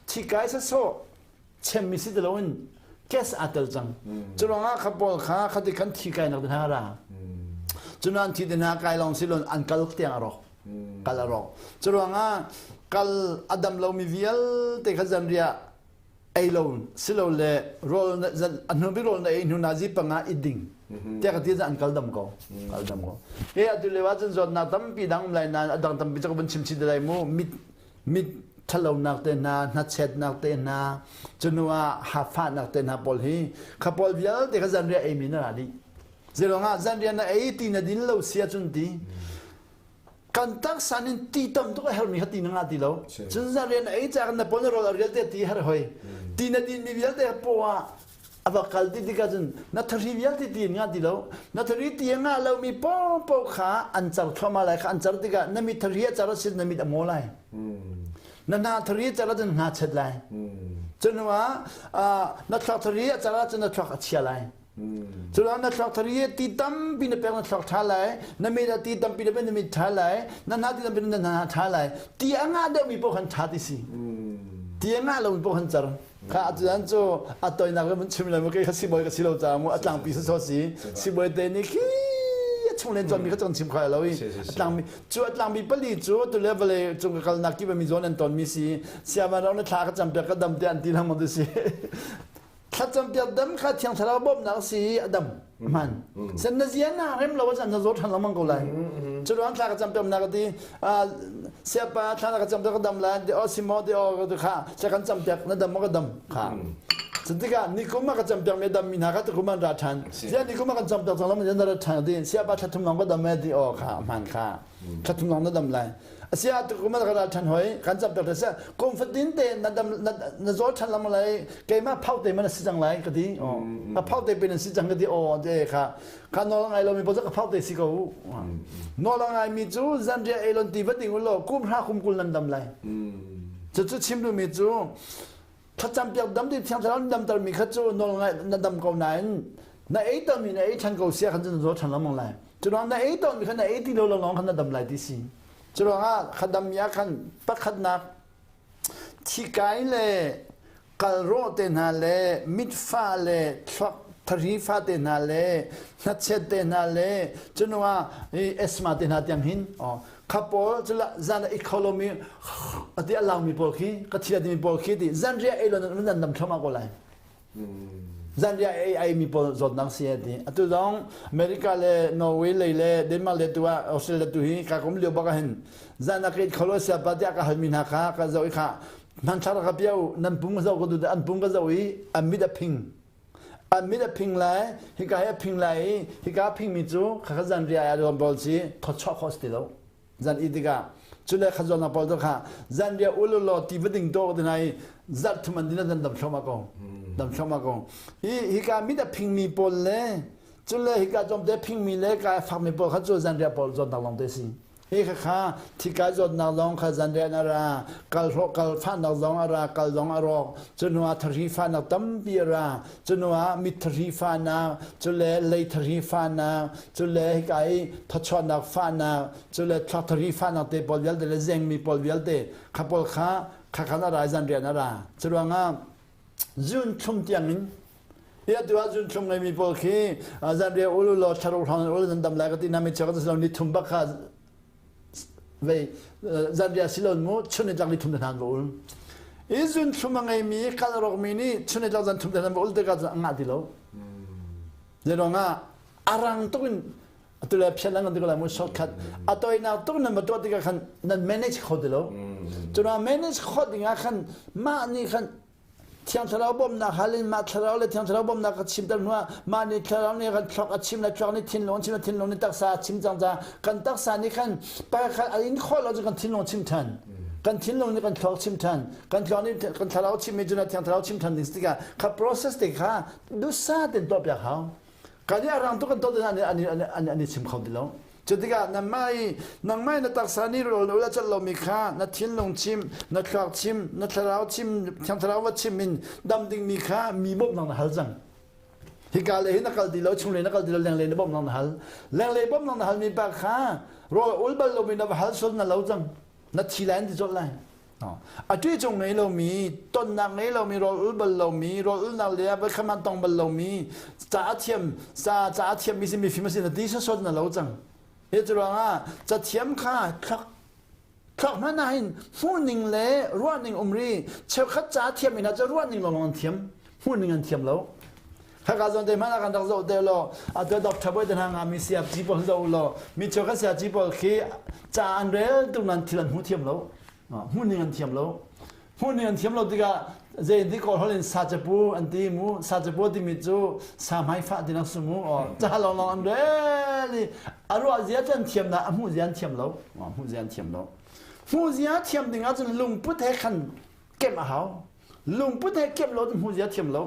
thi kai sa so chem mi si ti loin. Gas aa tel cang. Cu ruangah kha pawl kha khati khan thi kai nak hna ra. Cunan thi te hna kai lawng si lon an kal tiang a rawk. Kal a rawk. Cu ruangah kal a dam lomi vialte kha zanriah ei lo silole rawl a hnu bik rawl na ei hnu nazi panga i ding tiah ka ti an kal dam ko kal dam ko he atu lio ah cun zawtnak tampi dang um lai nain a dang tampi cu ka vun chim chih te lai mu mit mit thalonak te hna hnachetnak te hna cunu ah hafahnak te hna pawl hi kha pawl vialte kha zanriah ei mi na ra dih zeruangah zanriah na ei ti na din lo sia cun ti kan taksa nin ti tam tuk a hermi kha ti na ngah ti lo cun zanriah na ei ca kan na pawl na rawl a rial te ti her hoi ti na din mi vialte paw ah a va kal ti tikah cun na thari vialte ti in ngah ti lo na thari ti a ngah lomi paohpaoh kha an car thluahmah lai kha an car tikah na mit thari a car a sin na mit a maw lai na hna thari a car ahcun hna chet lai cun ah na thluak thari a car ahcun na thluak a chia lai Culo na thluak thari ti tampi na pek na thluak ṭha lai na mit ah ti tampi na pek na mit ṭha lai na hna ti tampi na hna ṭha lai ti a ngah deuhmi paoh khan ṭha ti si ti a ngah lomi paoh khan car kha atutan cu a toinak le mun chim le kei kha sibawi ka si lo caah mu a tlangpi so si sibawi te nih khi a chung len cawnmi kha cun chim kho lo i a tlangmi cu a tlangmi pali cu tu le vale cung ka kalnak kip mi zawn an ton mi si siama ro na thla ka cam piak ka dam te an ti lang ti si thlacam piak dam kha thiang thlarau bawmhnak si a dam man sen na zia na rem lo chan na zo than lengmang ko lai cu ruang thla ka cam piak na ka ti siapa thla na ka cam piak ka dam lai o simo ti o kha sa kan cam piak na dam ma ka dam kha Cutikah nikum ah ka cam piak mi dam mi hna kha tukum an ra than sia nikum ah kan cam piak cang lo na ra than ti siapa thla thum long ka dam e ti o kha man kha thla thum long na dam lai asia tukum ah ka ra than hoi kan cam piak sia kum fatin te na dam na zaw than lam lai keimah phau te man si cang lai ka ti ka phau te pin si cang ka ti aw te kha kha nawl ngai lo mi pawl ka phau te si ko nawl ngai mi cu zanriah ei lon ti va ding lo kum hra kum kul nan dam lai cu cu chim duh mi cu thlacam piak dam ti thiang thlarau dam ter mi kha cu nawl ngai na dam ko nain na ei ton mi na ei than ko sia khan cu na zaw than lengmang lai cu ruang na ei ton mi kha na ei ti lo lawng khan na dam lai ti si cu ruangah khadam ya khan pakhatnak Thikai le kalrawh te hna le mitfa le thluak thari fa te hna le hnachet te hna le cunuah asthma te hna tiang hin kha pawl cula zan i kho lomi ati a laumi pawl khi ka thil timi pawl khi ti zanriah ei lo nan dam thluahmah ko lai. Zanriah ei ai mi pawl zawtnak si a ti. Atu zong America le Norway lei le Denmark le tu ah Australia tu hi ka kum lio bak ah hin zan a ka kholo sia pa tiah ka hal mi hna kha ka zoh i kha hmanthlak ka piau nan pum ka zoh ka du an pum ka zoh i an mit a phing an mit a phing lai hika hi a phing lai i hika phing mi cu kha kha zanriah ah rawn pawl si thawchuah khawh si ti lo zan i tikah cule kha zawn pawl tu kha zan ria ulu law ti va ding to te nai zarh thum an din zan dam thloma ko dam thloma ko hi hika mit a phing mi pawl le cule hika chom te phing mi le ka fak mi pawl kha cu zan ria pawl zawn tak long te si hi kha kha thika zawt nak zong kha zan ria na ra kal hro kal fa nak zong a ra kal zong a rawk cunu ah thari fa nak tampi a ra cunu ah mit thari fa nak cule lei thari fa nak cule hika i thawchuahnak fahnak cule thluakthari fahnak te pawl vialte le zengmi pawl vialte kha pawl kha kha khan a ra zan rian a ra curuangah zun thlum tiang in hi atu ah zun thlum ngeimi pawl khi zan rian ulu law thlaruk hrawng ulu nan dam lai ka ti na mi cheu ka ni thum bak kha vei zan rian silon mu chun ni tlak ni thum te hnan va ul i zun thlum a ngeimi kal a rawkmi nih chun ni tlak zan thum te hnan va ul tikah ngah ti lo Zeiruangah a rang tuk in atu le phian lang ti ko lai mu shortcut a toinak tuk nan va tuah tikah khan nan manage kho ti lo cuna manage kho ding ah khan mah nih khan thiang thlarau bawmnak hal in mah thlarau le thiang thlarau bawmnak ka chimter hnuah mah nih thlarau nih kan thluak a chim le thluak nih thinlung chim le thinlung nih taksa a chim cang ca kan taksa nih khan pakhat a in khawh lo cu kan thinlung chim than kan thinlung nih kan thluak chim than kan thluak nih kan thlarau chim mi cu na thiang thlarau chim than ding tikah kha process te kha dusa ten tuah piak hau kan i arang tu kan tuah an an an i chim kho ti lo cu tikah nangmah i nangmah na taksa nih rawl na ul a cat lomi kha na thinlung chim na thluak chim na thlarau chim thiang thlarau va chim in dam dingmi kha mi bawmhnak na hal cang hika le hi na kal ti lo chung le na kal ti lo lenglei na bawmhnak na hal lenglei bawmhnak na halmi pa kha rawl ul bal lomi na va hal sual na lo cang na thi lai an ti colh lai. A ṭi chung ngei lomi, tonnak ngei lomi, rawl ul bal lomi, rawl ulnak le ah khaman tong bal lomi, ca a thiam, ca ca a thiammi si mifim a si na ti sawsawt na lo cang. Hi cu ruangah cathiam kha thlak thlak hmanh ah hin hmuhning le ruahning um ri cheukhat ca thiam in ah cu ruahning lawnglawng an thiam hmuhning an thiam lo Khaka zawn te hmanh ah kan rak zoh te law atu doctor boy te hna nga mi siap pawl zoh law mi cheukhat siap pawl khi ca an rel tuk nan thil an hmu thiam lo hmuhning an thiam lo hmuhning an thiam lo tikah zei ti kawl hol in sa capu an ti mu sa capu timi cu sa hmai fah ti nak su mu ca long long an rel i a ruah zia cu an thiam na a hmuh zia an thiam lo hmuh zia an thiam lo hmuh zia thiam ding ahcun lungput he khan kemh a hau lungput he kemh lo hmuh zia thiam lo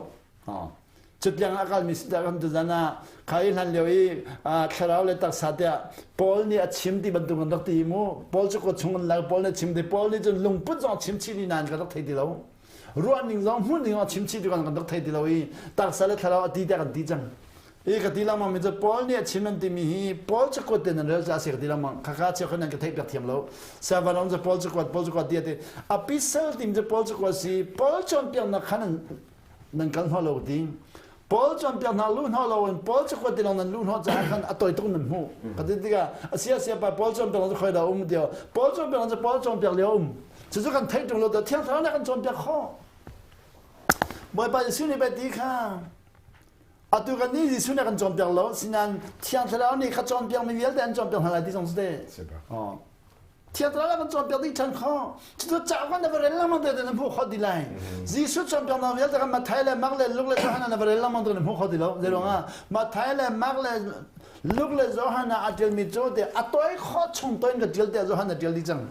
Cutiang a kalmi si kan tuzan ah kha i hlan lio i thlarau le taksa tiah Paul nih a chim ti bantuk an rak ti mu Paul cu kut chung an lak Paul nih chim ti Paul nih cun lungput zong chim chih ni nain ka rak thei ti lo ruah ning zong hmuh ning zong chim chih ti kan rak thei ti lo i taksa le thlarau a ti tiah kan ti cang i ka ti lengmang mi cu Paul nih a chim an timi hi Paul cakuat te nan rel ca si ka ti lengmang khakha chia khan nan ka theih piak thiam lo Savanong cu Paul cakuat Paul cakuat ti a ti a pisal tim cu Paul cakuat si Paul cawnpiaknak khan nan kal hnawh lo ti Paul cawnpiak hna lu hnawh lo in Paul cakuat ti lawng nan lu hnawh caah khan a toi tuk nan hmuh ka ti tikah a sia sia pa Paul cawnpiak cu khoi dah um ti Paul cawnpiak cu Paul cawnpiak lio um cucu kan theih ṭung lo te Thiang Thlarau nih kan cawnpiak khawh Bawipa Jesuh nih pei ti kha atu kan nih Jesuh nih kan cawnpiak lo sinain Thiang Thlarau nih kha cawnpiak mi vialte an cawnpiak hna lai ti zong cu te Thiang Thlarau kan cawnpiak dih ṭhan kho. Cucu cauk kan va rel lengmang te na hmuh kho ti lai. Jesuh cawnpiaknak vialte kan Matthai le Mark le Luke le Johan na va rel lengmang te na hmuh kho ti lo. Zei ruangah Matthai le Mark le Luke le Johan ah a ṭialmi cu te a tawi khawh chung tawi in ka ṭial tiah Johan a ṭial dih cang.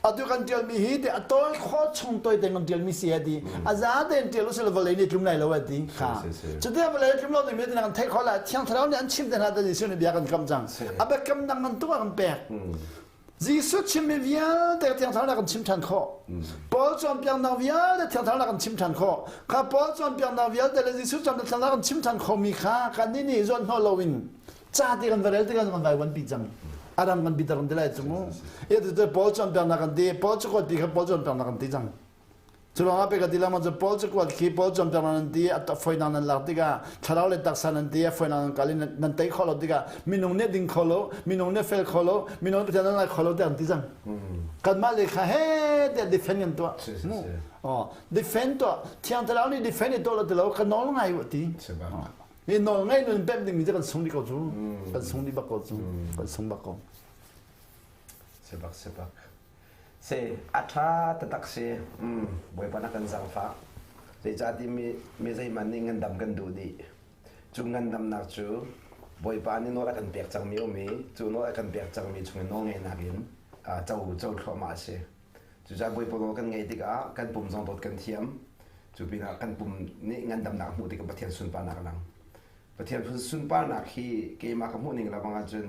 Atu kan ṭialmi hi te a tawi khawh chung tawi te kan ṭialmi si a ti. A za tein ṭial usih law vawlei nih tlum lai lo a ti. Kha. Cuti vawlei tlum lo ding mi kan theih khawh lai. Thiang Thlarau nih an chim te hna te Jesuh nih bia kan kam cang. A biakamnak ngan tuk a kan pek. Jesuh chimmi vialte Thiang Thlarau kan chim ṭhan khawh. Paul cawnpiaknak vialte Thiang Thlarau kan chim ṭhan khawh. Kha Paul cawnpiaknak vialte le Jesuh cawnpiaknak kan chim ṭhan khawhmi kha kannih nih zuan hnawh loin ca ti kan va rel tikah kan vaivuan pi cang. A ram kan bitter kan ti lai cu mu. Atu Paul cawnpiaknak kan ti, Paul cakuat pi kha Paul cawnpiaknak kan ti cang. Cu ruangah pek a ti lengmang cu Paul cakuat khi Paul cawnpiak nan ti a foinak nan lak tikah thlarau le taksa nan ti a foinak nan kal i nan tei khawh lo tikah minung nih ding kho lo minung nih fel kho lo minung nih Pathian nan lai kho lo tiah an ti cang. Kanmah le kha he tiah defend kan tuah. Oh, defend tuah thiang thlarau nih defend i tuah lo ti lo ka nawl ngai u ti. Hi nawl ngai nun pemh dingmi cu kan sung dih ko cu. Kan sung dih bak ko cu. Kan sung bak ko. Sebak sebak. Si, a ṭha taktak si. Bawipa na kan zaangfah. Zeicahtiah mi, mi zeihmanh nih ngandam kan duh dih. Cu ngandamnak cu Bawipa nih nawl a kan pek cangmi um i cu nawl a kan pek cangmi chungin nawlngeihnak in co co thluahmah a si. Cucaah Bawipa nawl kan ngaih tikah kan pum zong dawt kan thiam. Cu pinah kan pum nih ngandamnak hmuh tikah Pathian sunparnak a lang. Pathian sunparnak hi keimah ka hmuh ning le bang ahcun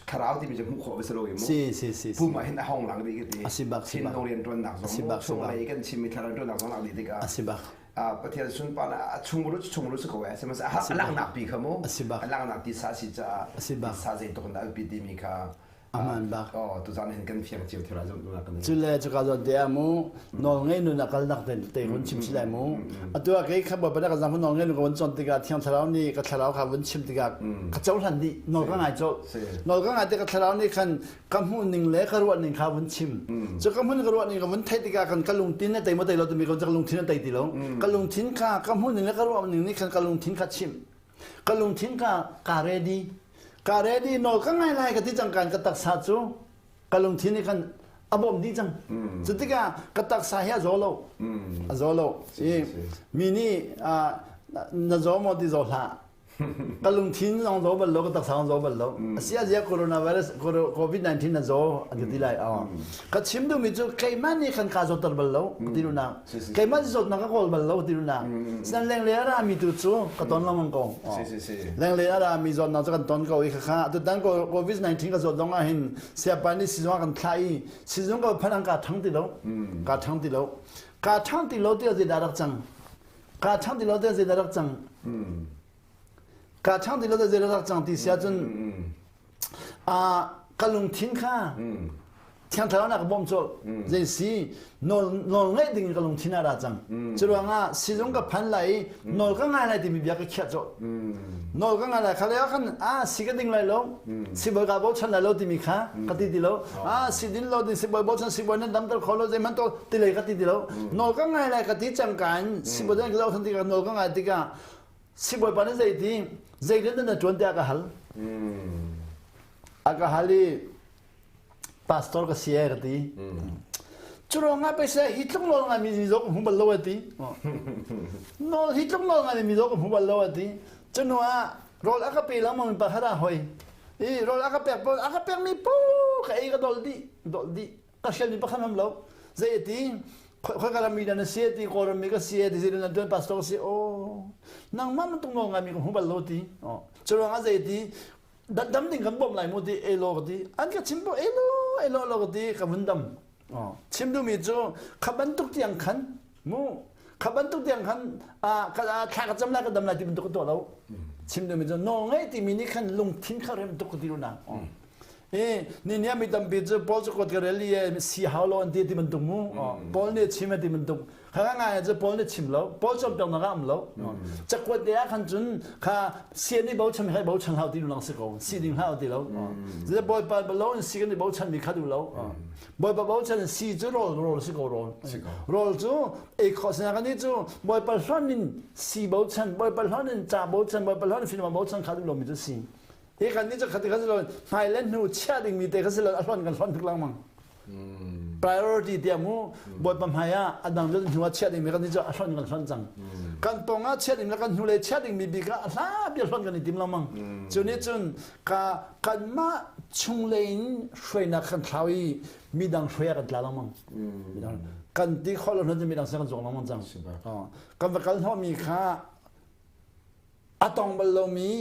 thlarau timi cu hmuh khawh a si lo i mu si si si pum ah hin a hong lang dih ka ti a si bak si bak thinlung rianṭuannak zong mu chunglei kan chimmi thlarau rianṭuannak zong lak dih tikah a si bak Pathian sunparnak a chungru chungru si ko eh sihmanhsehlawh a langhnak pi kha mu a si bak a langhnak tisa si caah a si bak tisa zeitluk in dah a biapi timi kha Aman bak. Oh, tuzan hin kan fiang cio thil ah zumh duhnak kan Cu le cuka zawn te ah mu nawl ngei nun a kalnak te te hun chim si lai mu. Atu ah kei kha bawipa na ka zang nawl ngei nun ka vun cawn tikah thiang thlarau nih ka thlarau kha vun chim tikah ka cohlan dih nawl ka ngai colh. Nawl ka ngai te ka thlarau nih khan ka hmuh ning le ka ruah ning kha vun chim. Cu ka hmun ka ruah ning ka vun theih tikah kan ka lungthin a tei maw tei lo timi ka lungthin a tei ti lo. Ka lungthin kha ka hmuh ning le ka ruah ning nih khan ka lungthin kha chim. Ka lungthin kha ka ready. Ka ready nawl ka ngai lai ka ti cang kan ka taksa cu ka lungthin nih khan a bawm dih cang. Cu tikah ka taksa hi a zaw lo. A zaw lo. I mi nih na zaw maw ti zaw hlah. Ka lungthin zong zaw bal lo, ka taksa zong zaw bal lo. Asi azia coronavirus COVID-19 na zaw an ka ti lai. Ka chim duhmi cu keimah nih khan kaa zawtter bal lo ka ti duhnak. Keimah zawtnak ka kawl bal lo ti duhnak. Sinan lenglei a rami tu cu ka ton lengmang ko. Lenglei a rami zawtnak cu kan ton ko i khakha tutan COVID-19 ka zawt zong ah hin siapa nih sizung ah kan thlah i sizung ka phan an ka thang ti lo. Ka thang ti lo. Ka thang ti lo ti zeidah rak cang? Ka thang ti lo ti zeidah rak cang? Ka thang ti lo ti zeidah rak cang ti sia cun ka lungthin kha. Thiang Thlarau nak bawm colh. Zei si nawl nawl ngaih ding ka lungthin ah ra cang. Cu ruangah sizung ka phan lai i nawl ka ngai lai timi bia ka khiah colh. Nawl ka ngai lai kha le khan a si ka ding lai lo. Sibawi ka bochan lai lo timi kha ka ti ti lo. A si din lo ding sibawi bochan sibawi nan damter kho lo zeihmanh to ti lei ka ti ti lo. Nawl ka ngai lai ka ti cang ka in sibawi dan ka zoh tikah nawl ka ngai tikah sibawi pa nih zei ti zei rian na ṭuan tiah ka hal. A ka hal i pastor ka si e ka ti. Cu ruangah pei seh hi tluk nawl ngai mi mizaw ka hmu bal lo a ti. Nawl hi tluk nawl ngai mi mizaw ka hmu bal lo a ti. Cu hnu ah rawl a ka pe lengmang mi pakhat ah hoi. I rawl a ka pek pawl a ka pek mi pu ka ei ka dol dih dol dih ka hrial mi pakhat ham lo. Zei a ti khoi ka ram mi na si ti Kawlram mi ka si ti zei na tuan pastor ka si o nangmah bantuk nawl ngai mi ka hmu bal lo ti. Cu ruangah zei ti dam ding kan bawmh lai mu ti elo ka ti an ka chim po elo elo lo ka ti ka vun dam chim duhmi cu kha bantuk tiang khan mu kha bantuk tiang khan ka thla ka cam lai ka dam lai ti bantuk ka tuah lo chim duhmi cu nawl ngei timi nih khan lungthin kha rem tuk ka ti na e ni nia mi tampi cu Paul cu kot ka rel i si hau lo an ti ti bantuk mu Paul nih chim ti bantuk Kha ngai cu Paul nih chim lo. Paul cawnpiak nak ah um lo. Cakuat te ah khan cun kha sian i bochan kha i bochan hau ti lang si ko. Si ding hau ti lo. Zai Bawipa lo in si kan i bochan mi kha duh lo. Bawipa bochan si cu rawl rawl si ko rawl. Rawl cu ei khawh sina kan ni cu Bawipa hlonh in si bochan, Bawipa hlonh in ca bochan, Bawipa hlonh in film bochan kha duh lo mi cu si. Hi kan ni cu khati kha si lo hmai le hnu chiah ding mi te kha si lo a hlonh kan hlonh tuk lengmang. Priority tiah mu Bawipa hmai ah a dang cu hnu ah chiah dingmi kan cu a hlonh kan hlonh cang. Kan pawng ah chiah ding le kan hnulei chiah dingmi bik ah a hla bia hlonh kan i tim lengmang. Cu nih cun ka kanmah chunglei in hruainak kan thlau i midang hruai ah kan tla lengmang. Kan ti khawh lo hnu cu midang sin kan zuang lengmang cang. Kan va kal hnawhmi kha a tong bal lomi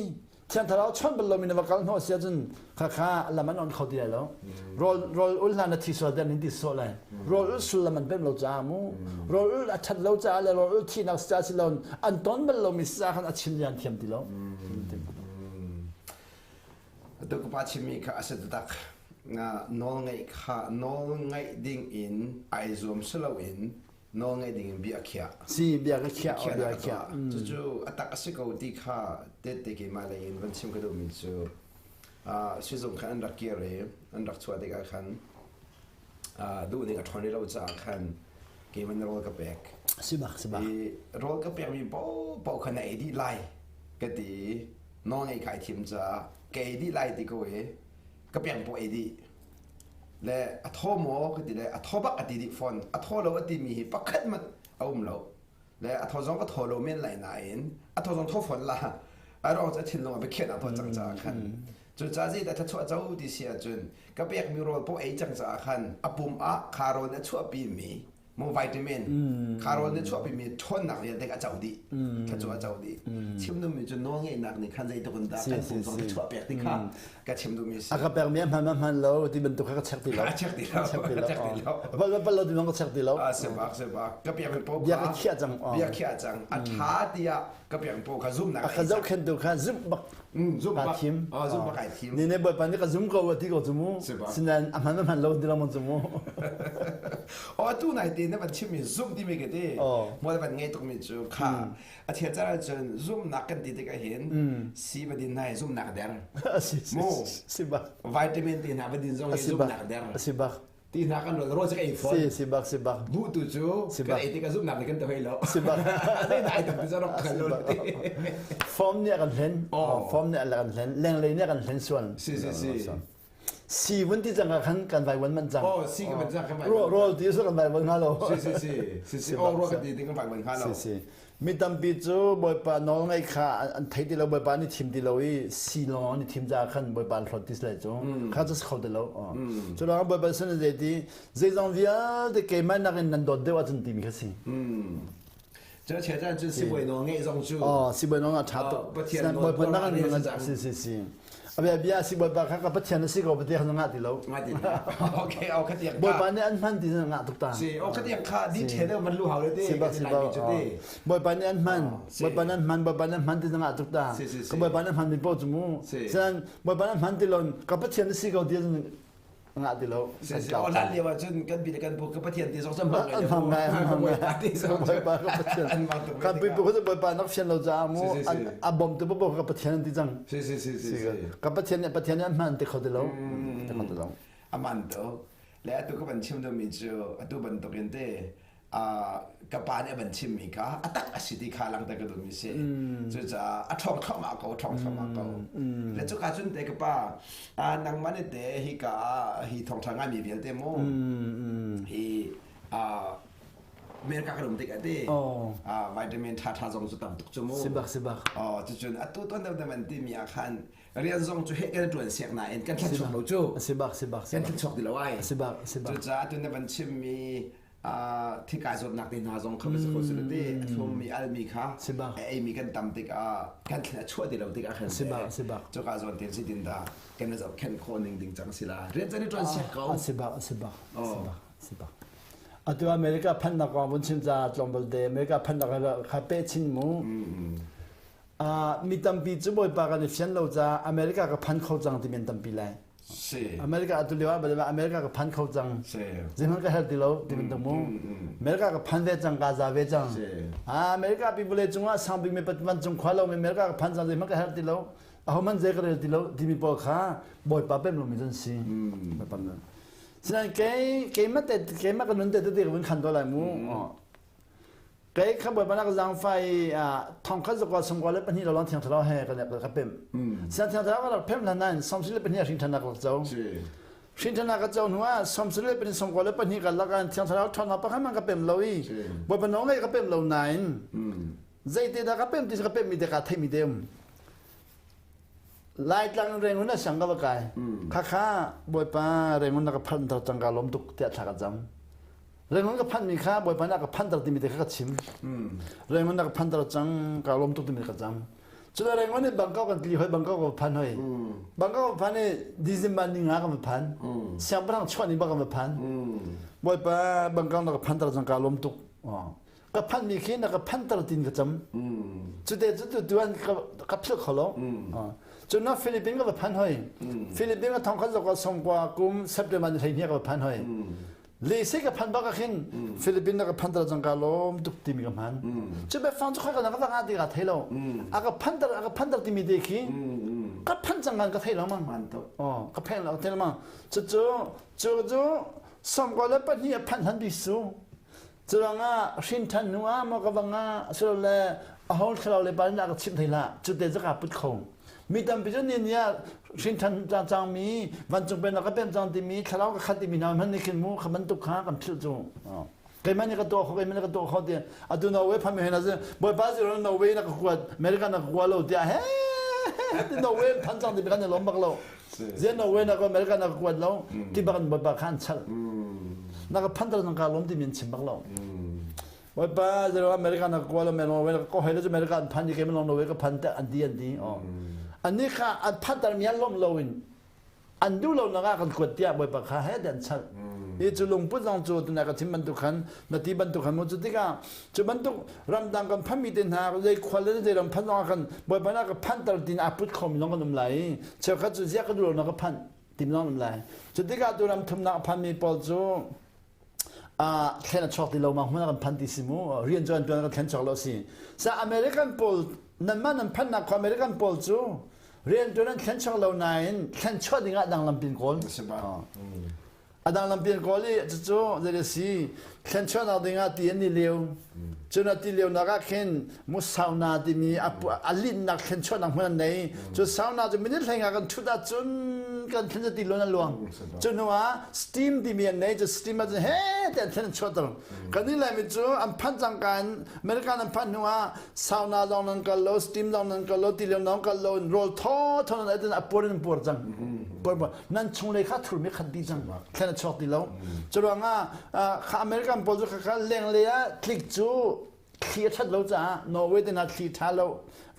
Thiang Thlarau chawnh bal lomi na va kal hnawh si ahcun khakha lam an on kho ti lai lo. Rawl rawl ul hna na thi sual den in ti sual lai. Rawl ul sullam an pem lo caah mu. Rawl ul a that lo caah le rawl ul thihnak si caah si lo an ton bal lomi si caah khan a chim an thiam ti lo. Atu ka pa chimmi kha a si taktak. Nawl ngaih kha nawl ngaih ding in ai zuam si loin nawl ngeih ding in bia a khiah. Si bia ka khiah bia a khiah. Cucu a tak a si ko ti kha tette keimah lei in van chim ka duhmi cu sizung khan an rak kir i an rak chuah tikah khan duh ning a ṭhawn rih lo caah khan keimah nih rawl ka pek. Si bak si bak. I rawl ka pekmi paohpaoh kha na ei dih lai ka ti i nawl ngeih kai thim caah ka ei dih lai ti ko i ka pek paoh ei dih. Le a thaw maw ka ti le a thaw bak a ti dih fawn. A thaw lo a timi hi pakhat hmanh a um lo. Le a thaw zong ka thaw lo men lai nain a thaw zong thaw fawn la. A ruang cu a thinlung a biakhiahnak tuah cang caah khan. Cu ca zeidah thluachuah co ti si ahcun ka pekmi rawl paoh ei cang caah khan a pum ah kha rawl nih a chuahpimi mu vitamin kha rawl nih chuahpimi ṭhawnnak vialte a co dih thluachuah a co dih chim duhmi cu nawlngeihnak nih khan zeitluk in dah kan pum zong thluachuah pek ti kha ka chim duhmi si a ka pekmi a hman a hman lo ti bantuk kha ka check ti lo a check ti lo check ti lo check ti lo bal bal lo ti ka check ti lo a se bak se bak ka pekmi paoh bia ka khiah cang bia khiah cang a ṭha tiah ka pekmi paoh kha zumnak a ka zohkhentu kha zumh bak Zum bak thim. Zum bak ai thim. Ni ne bawipa nih ka zum ko ti ko cu mu. Sinain a hman a hman lo ti lo mon cu mu. O tu nai te na van chim mi zum ti mi ke te. Mo van ngei tuk mi cu kha a thia cara cun zumnak kan ti tik ah hin si va din nai zumnak der. Mu si bak. Vitamin te hna va din zong hi zumnak der. Si bak. Ti hna kan rawl rawl cu ka ei fawn. Si si bak si bak. Bu tu cu kan ei tik ah zumhnak nih kan te hoi lo. Si bak. Zei dah ai tam tu cu rak kan lo. Form nih a kan hlen. Form nih a kan hlen. Lenglei nih a kan hlen sual. Si si si. Si vun ti cang ah khan kan vai wan man cang. Oh, si kan van cang kan vai. Rawl ti su kan vai wan hnga lo. Si si si. Si si. Oh, rawl kan ti ding kan vai wan hnga lo. Si si. Mi tampi cu Bawipa nawl ngaih kha an thei ti lo, Bawipa nih thim ti lo i si lawng an i thim caah khan Bawipa an hlawt ti si lai cu. Kha cu si kho ti lo. Cu ruangah Bawipa sin zei ti zeizong vialte keimah nakin nan dawt deuh ahcun timi kha si. Cu chia caan cun sibawi nawl ngeih zong cu. Oh, sibawi nawl a ṭha tuk. Pathian nawl Bawipa nakin si si si. A bia bia si Bawipa kha ka Pathian a si ko Pathian kha ngah ti lo. Ngah ti lo. Okay, au khatiang kha. Bawipa nih an hman ti ngah tuk ta. Si, au khatiang kha di the deuh man lu hau le te. Si bak si bak. Bawipa nih an hman. Bawipa nih an hman, Bawipa nih an hman ti ngah tuk ta. Ka Bawipa nih an hman mi paoh cu mu. Sian Bawipa nih an hman ti lo ka Pathian a si ko ti. Ngah ti lo. Hlan lio ah cun kan pi le kan pu ka Pathian ti zong cu hmang ngai hmang ngai hmang ngai ti zong Bawipa ka Pathian. Kan pipu cu Bawipa nak fian lo caah mu a bom tu bo ka Pathian an ti cang. Si si si si. Ka Pathian nih Pathian nih an hman ti kho ti lo. Ti kho ti lo. Aman to. Le atu ka van chim deuhmi cu atu bantukin te ka pa nih a van chimmi kha a tak a si ti kha langhter ka duhmi si. Cucaah a ṭhawng thluahmah ko, a ṭhawng thluahmah ko. Le cuka cun te ka pa, nangmah nih te hika ah hi thawngṭha ngaimi vialte mu, hi America kan um tik ah te, vitamin ṭhaṭha zong cu tam tuk cu mu. Sibak sibak. Oh, cucun atu tuan deuh an timi ah khan rian zong cu heh kan ṭuan siak nain kan thlen chuak lo cu. Sibak sibak. Kan thlen chuak ti lo ai. Sibak sibak. Cucaah tu na van chimmi thikai zawtnak te hna zong kha va si kho sila ti a thlummi almi kha a eimi kan tam tikah kan thlen a chuah ti lo tikah khan cuka zawn ten si tin dah kan i zohkhenh khawh ning ding cang si la rian can i ṭuan siak ko. A si bak a si bak a si bak. Atu America phannak kong vun chim ca tlawmpal te America phannak kha pe chin mu. Mi tampi cu Bawipa kan i fian lo caah America ka phan kho cang timi an tampi lai. Si. America atu lio ah America ka phan kho cang. Si. Zeihmanh ka herh ti lo ti bantuk mu. America ka phan ve cang ka za ve cang. Si. America pi vawlei cungah sang bik mi van cung khua lo mi America ka phan cang zeihmanh ka herh ti lo. Ahohmanh zei ka rel ti lo timi pawl kha Bawipa pem lomi cu an si. Bawipa Sinain kei keimah te keimah ka nun te te ka vun khan to lai mu. Kei kha Bawipa na ka zaangfah i thongkhat zakua sungkua le pahnih lawng thiang thlarau he ka ka pem. Siang thiang thlarau ka rak pem hlan nain sawmsarih le pahnih ah hrinṭhannak ka rak co. Hrinṭhannak ka co hnu ah sawmsarih le pahnih sungkua le pahnih ka lak ah thiang thlarau ṭhawnnak pakhat hmanh ka pem lo i Bawipa nawl ngaih ka pem lo nain zeite dah ka pem ti ka pemmi te kaa theimi te um. Laitlang Rangoon ah siang ka va kai. Khakha Bawipa Rangoon na ka phanh ter cang ka lawm tuk tiah thla ka cam. Rangoon ka phanhmi kha Bawipa na ka phanter timi te kha ka chim. Rangoon na ka phanter cang ka lawm tuk timi ka cam. Cun Rangoon in Bangkok kan tli hoi Bangkok ka phan hoi. Bangkok ka phan i December ni nga ka va phan. Siangpahrang chuah ni bak ka va phan. Bawipa Bangkok na ka phanter cang ka lawm tuk. Ka phanhmi khi na ka phanter tin ka cam. Cute cu tu tuan ka philh kho lo. Cun na Philippines ka va phan hoi. Philippines ka thong khat zok songkua kum September ni 12 ka va phan hoi. Lese ka phan bak ah khin Philippines na ka phanter cang ka lawm tuk timi ka hman. Cu biafang cu khoi ka ka va ti ka thei lo. A ka phanter a ka phanter timi te khi ka phan cang kan ka thei lo mang. Oh, ka phen lo thei lo mang. Cu cu cu cu sawmkua le pahnih a phanh han bi su. Curuangah hrin ṭhan hnu ah maw ka va ngah asilole aho thlarau le pa nih a ka chimh thei hlah. Cu te cu kaa put kho. Mi tampi cu ni ni ah hrin ṭhan cangmi vancung pennak ka pem cang timi thlarau ka khat timi hna hmanh nih khin mu kha bantuk kha kan philh cu. Keimah nih ka tuah kho keimah nih ka tuah kho ti atu Norway phami hna cu Bawipa zero Norway na ka kuat America na ka kua lo tiah he ti Norway phan cang ti kan i lawm bak lo. Zian Norway na ka America na ka kuat lo ti bak in Bawipa kha an chalh. Na ka phan nang ka lawm ti min chim bak lo. Bawipa zero America na ka kua lo Norway na ka ko hei lo cu America an phan i keimah lawng Norway ka phan te an ti an ti. Annih kha an phanter mi an lawmh lo in an duh lo nak ah kan kuat tiah Bawipa kha he an chalh. Hi cu lungput zong cu tuna ka chim bantuk khan na ti bantuk khan mu cu tikah cu bantuk ramdang kan phanmi te hna zei khual le zei ram phan zong ah khan Bawipa na ka phanter tin aa put khomi zong kan um lai i cheukhat cu ziah ka duh lo na ka phanh tim zong um lai. Cu tikah tu ram thumnak a phanmi pawl cu thlen a chuak ti lo ma hmun ah kan phan ti si mu rian cu an tuan kan thlen chuak lo si sa American pawl nanmah nan phannak khua American pawl cu rian tuan an thlen chuak lo nain thlen chuah ding ah dang lampin kawl a dang lampin kawl i cucu zei si thlen chuahnak ding ah ti an i leu Cun a ti lionak ah khin mu sauna timi a linhnak thlen chuahnak hmun an nei. Cu sauna cu minute hlei nga kan ṭhut ahcun kan thlen cu ti luan a luang. Cu hnu ah steam timi an nei. Cu steam ah cun he te an thlen an chuahter. Kan nih Laimi cu an phanh cangka in American an phanh hnu ah sauna zong nan kal lo, steam zong nan kal lo, ti lio nan kal lo, rawl thaw thaw nan ei a puar in puar cang. Puar puar. Nan chunglei kha thurmi khat dih cang. Thlen a chuak ti lo. Cu ruangah kha American pawl cu kha lenglei ah tlik cu thli a ṭhat lo caah Norway te hna thli ṭha lo.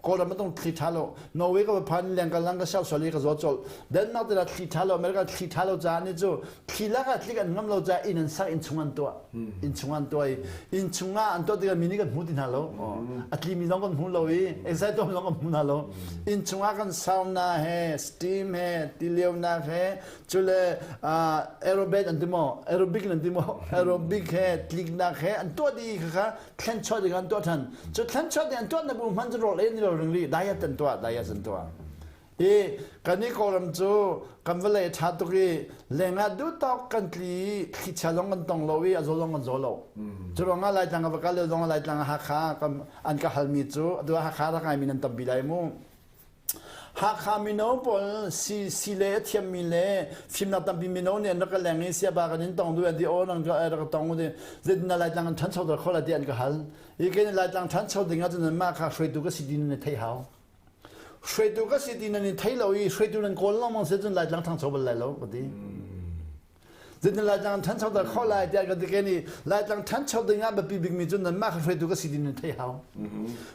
Kawlram ah thli ṭha lo. Norway ka va phan leng ka lang ka siau sual i ka zaw colh. Denmark te thli ṭha lo, America thli ṭha lo caah ni cu thli lak ah tlik an ngam lo caah inn an sak inn chung an tuah. Inn chung an tuah i inn chung ah an tuah tikah mi nih kan hmu ti hna lo. A tli mi zong kan hmu lo i excited zong kan hmu hna lo. Inn chung ah kan sauna he, steam he, tilionak he, cule aerobic an ti maw aerobic an ti maw aerobic he tliknak he an tuah dih kha kha thlenchuah ding an tuah than cu thlenchuah ding an tuah na bu hman cu rawl ei ni lo ring ri diet an tuah diet an tuah i kan i kawlram cu kan vawlei tha tuk i lengah duh tawk kan tli thlichia zong kan tong lo i a zaw zong kan zaw lo cu ruangah laitlang ka va kal lio zong laitlang Hakha an ka halmi cu atu Hakha rak ngaimi nan tampi lai mu Hakha mino pawl si si le a thiammi le fimnak tampi mino nih an rak ka leng i siaba kan in tong duh an ti aw nang rak ka tong ti zeitin dah Laitlang an ṭhancho ter kho lai ti an ka hal i kei nih Laitlang ṭhancho ding ahcun mah kha hruaitu ka si ti nan i theih hau hruaitu ka si ti nan i thei lo i hruaitu nan kawl lengmang si cun Laitlang ṭhangcho bal lai lo ka ti Zeitin Laitlang ṭhanchoter khawh lai tiah ka ti ke nih Laitlang ṭhancho ding ah biapi bikmi cu nanmah kha hruaitu ka si ti nan theih hau.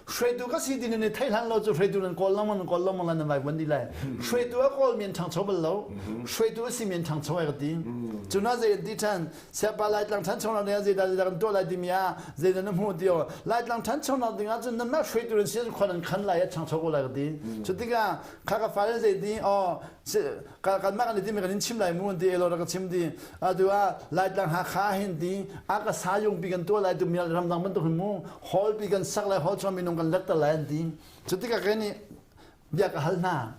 Hruaitu ka si ti nan i theih hlan lo cu hruaitu nan kawl lengmang nan kawl lengmang lai nan vaivuan dih lai. Hruaitu a kawl mi an ṭhangcho bal lo. Hruaitu a si mi an ṭhangcho ai ka ti. Cu na zei an ti ṭhan siapa Laitlang ṭhanchonak ding ah zeidah zeidah kan tuah lai timi ah zeidah na hmuh ti aw Laitlang ṭhanchonak ding ah cun nanmah hruaitu nan si khua nan khan lai a ṭhangcho ko lai ka ti. Cu tikah kha ka fale zei ti aw kanmah kan i timi kan in chim lai mu an ti elo rak ka chim ti atu ah Laitlang Hakha hin ti a ka sayung pi kan tuah lai tu mi ramdang bantuk hin mu hall pi kan sak lai hall chung minung kan lekter lai an ti cu tikah kai nih bia ka hal hna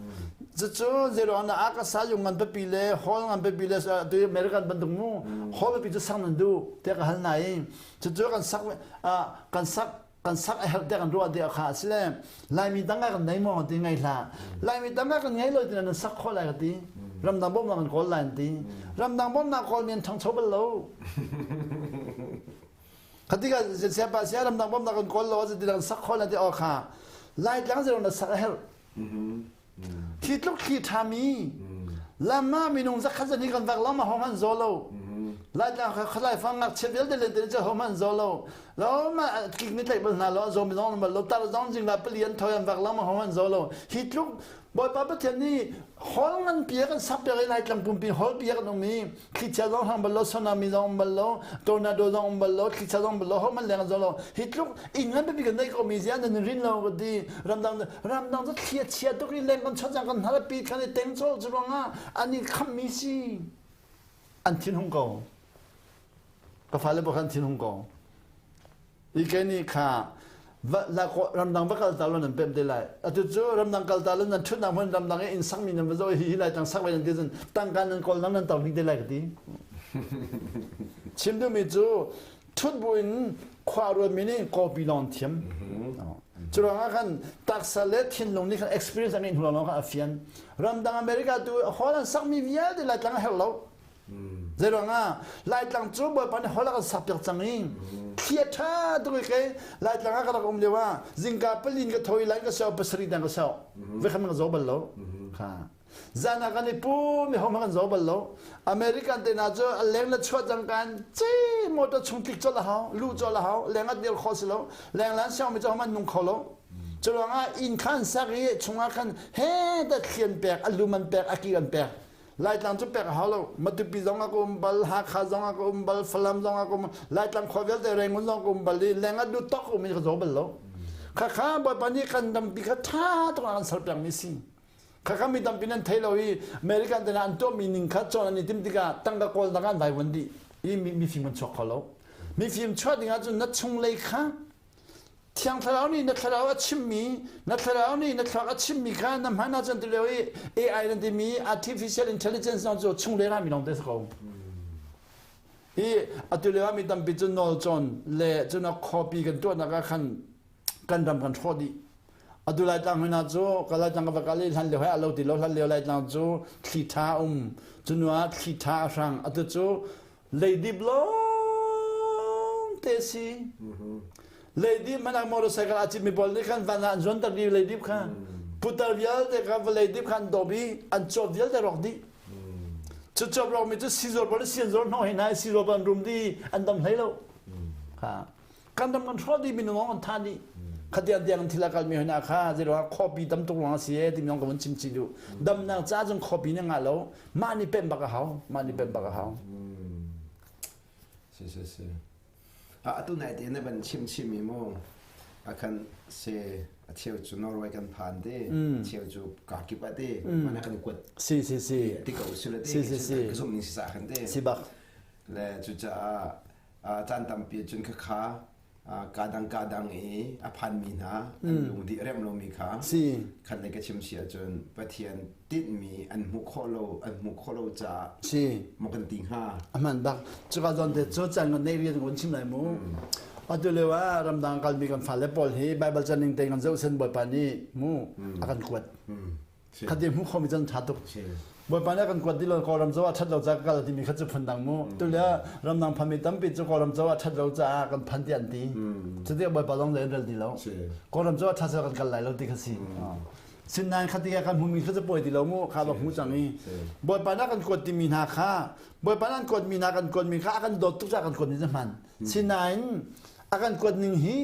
cucu zero na a ka sayung ngan papi le hall ngan papi le tu American bantuk mu hall papi cu sak nan duh tiah ka hal hna i cucu kan sak kan sak kan sak a herh tiah kan ruah dih kha a si le Laimi dang ah kan nei maw ti ngai hlah Laimi dang ah kan ngei lo ti nan sak khawh lai ka ti ramdang bawmhnak kan kawl lai an ti ramdang bawmhnak kawl mi an ṭhangcho bal lo khatika siapa sia ramdang bawmhnak kan kawl lo ti kan sak khawh lai ti aw kha Laitlang zero na sak a herh Khi tluk thli ṭhami lam ah minung zakhat zan hi kan vak lam ah hohmanh an zaw lo. Laitlang khalai fang ngakchia vialte len te cu hohmanh an zaw lo. Lo ma kik ni tlaih bal hna lo zaw mi zong bal lo tar zong jing la pali an thoi an vak lam ah hohmanh an zaw lo. Hi tluk Bawipa Pathian nih hall ngan pi kan sak piak i Laitlang pumpi hall pi kan um i thlichia zong hang bal lo tsunami zong um bal lo tornado zong um bal lo thlichia zong bal lo ho man leng zong lo hi tluk inn ngan pipi kan nei ko mi zia nan rin lo ka ti ramdang ramdang cu thlia chia tuk i leng kan chot cang kan hnal pi khan i teng chol cu ruangah an i kham mi si an thin hung ko ka fale bo khan thin hung ko I ke nih kha ramdang va kal ta lo nan pem te lai. Atu cu ramdang kal ta lo nan ṭhutnak hmun ramdang i inn sakmi nan va zoh hi hi lai tang sak vai nan ti cun tangka nan kawl nang nan to hnik te lai ka ti. Chim duhmi cu ṭhut buin khua ruatmi nih kawpi lawng thiam. Cu ruangah khan taksa le thinlung nih khan experience a ngeih hnu lawng khan a fian. Ramdang America tu hall an sakmi vialte Laitlang a herh lo. Zeiruangah Laitlang cu Bawipa nih holh a kan sakpiak cang i thli a ṭha tuk i kei Laitlang ah ka rak um lio ah zingka palin ka tho i lain ka sau pasarih tiang ka sau vekhan ka zo bal lo kha zan ah kan i pum i hohmanh kan zo bal lo American te hna cu a leng le chuah cang kan ci motor chung tlik colh a hau luh colh a hau leng ah dir khawh si lo leng lan siang mi cu hohmanh nung kho lo cu ruangah inn khan sak i chungah khan he ta thlian pek a lum an pek a ki an pek Laitlang cu pek a hau lo. Matupi zong ah ka um bal, Hakha zong ah ka um bal, Falam zong ah ka um, Laitlang khua vialte Rangoon zong ka um bal i leng ah duh tok um in ka zaw bal lo. Khakha Bawipa nih kan dampi kha ṭha tuk an ser piakmi si. Khakha mi tampi nan thei lo i American te an tuahmi ning kha cawn an i tim tikah tangka kawl dang an vaivuan dih i mifim kan chuak kho lo. Mifim chuah ding ahcun na chunglei kha Thiang Thlarau nih na thlarau a chimmi, na thlarau nih na thluak a chimmi kha na hman ahcun ti lio i AI nan timi artificial intelligence zong cu chunglei rami lawng te si ko. Hi atu lio ah mi tampi cu nawl cawn le cun a copy kan tuahnak ah khan kan ram kan hrawh dih. Atu Laitlang hmanh cu ka Laitlang ka va kal i hlan lio he a lo ti lo hlan lio Laitlang cu thli ṭha um cu hnu ah thli ṭha a hrang atu cu leidip lawng te si leidip hmanh ah motorcycle a citmi pawl nih khan van ah an zuanter dih leidip kha putar vialte kha vawlei dip kha an dawp i an cawp vialte rawk dih cu cawp rawkmi cu sizor pawl sian zor hnawh hin hai sizor pawl an rum dih an dam hlei lo kan ram kan hrawh dih minung an tha dih. Khatiang tiang thil a kalmi hna kha zeiruangah khuapi tam tuk ruang a si e timi zong ka vun chim chih duh. Damnak ca cun khuapi na ngah lo. Mah nih pemh bak a hau. Mah nih pemh bak a hau. Si si si. Atu nai te na van chim chim i mu akhan se a cheu cu Norway kan phan te cheu cu kakip a te mana kan kuat si si si ti ko sila te si si si ka zumh ning si sa khan te si bak le cucaah caan tampi cun khakha kadang kadang i a phanmi hna an lung dih rem lomi kha si khat le ka chim si ahcun Pathian tinhmi an hmuh khawh lo an hmuh khawh lo caah si maw kan ti hnga a hman bak cuka zawn te cu caan kan neih rian kan chim lai mu atu lio ah ramdang kalmi kan fale pawl hi Bible caning te kan zoh sen Bawipa nih mu a kan kuat Khati hmuh khomi cun ṭha tuk. Bawipa nih a kan kuat dih lo Kawlram caah ṭhat lo caah ka kal timi kha cu phundang mu. Tulio ramdang phanmi tampi cu Kawlram caah ṭhat lo caah kan phan tiah an ti. Cuti Bawipa zong zei an rel ti lo. Kawlram caah ṭha kan kal lai lo ti kha si. Sinain khati kan hmumi kha cu pawi ti lo mu kha bak hmu cang i Bawipa nih a kan kuat timi hna kha Bawipa nih an kuatmi hna kan kuatmi kha a kan dawt tuk caah kan kuatmi cu hman. Sinain a kan kuat ning hi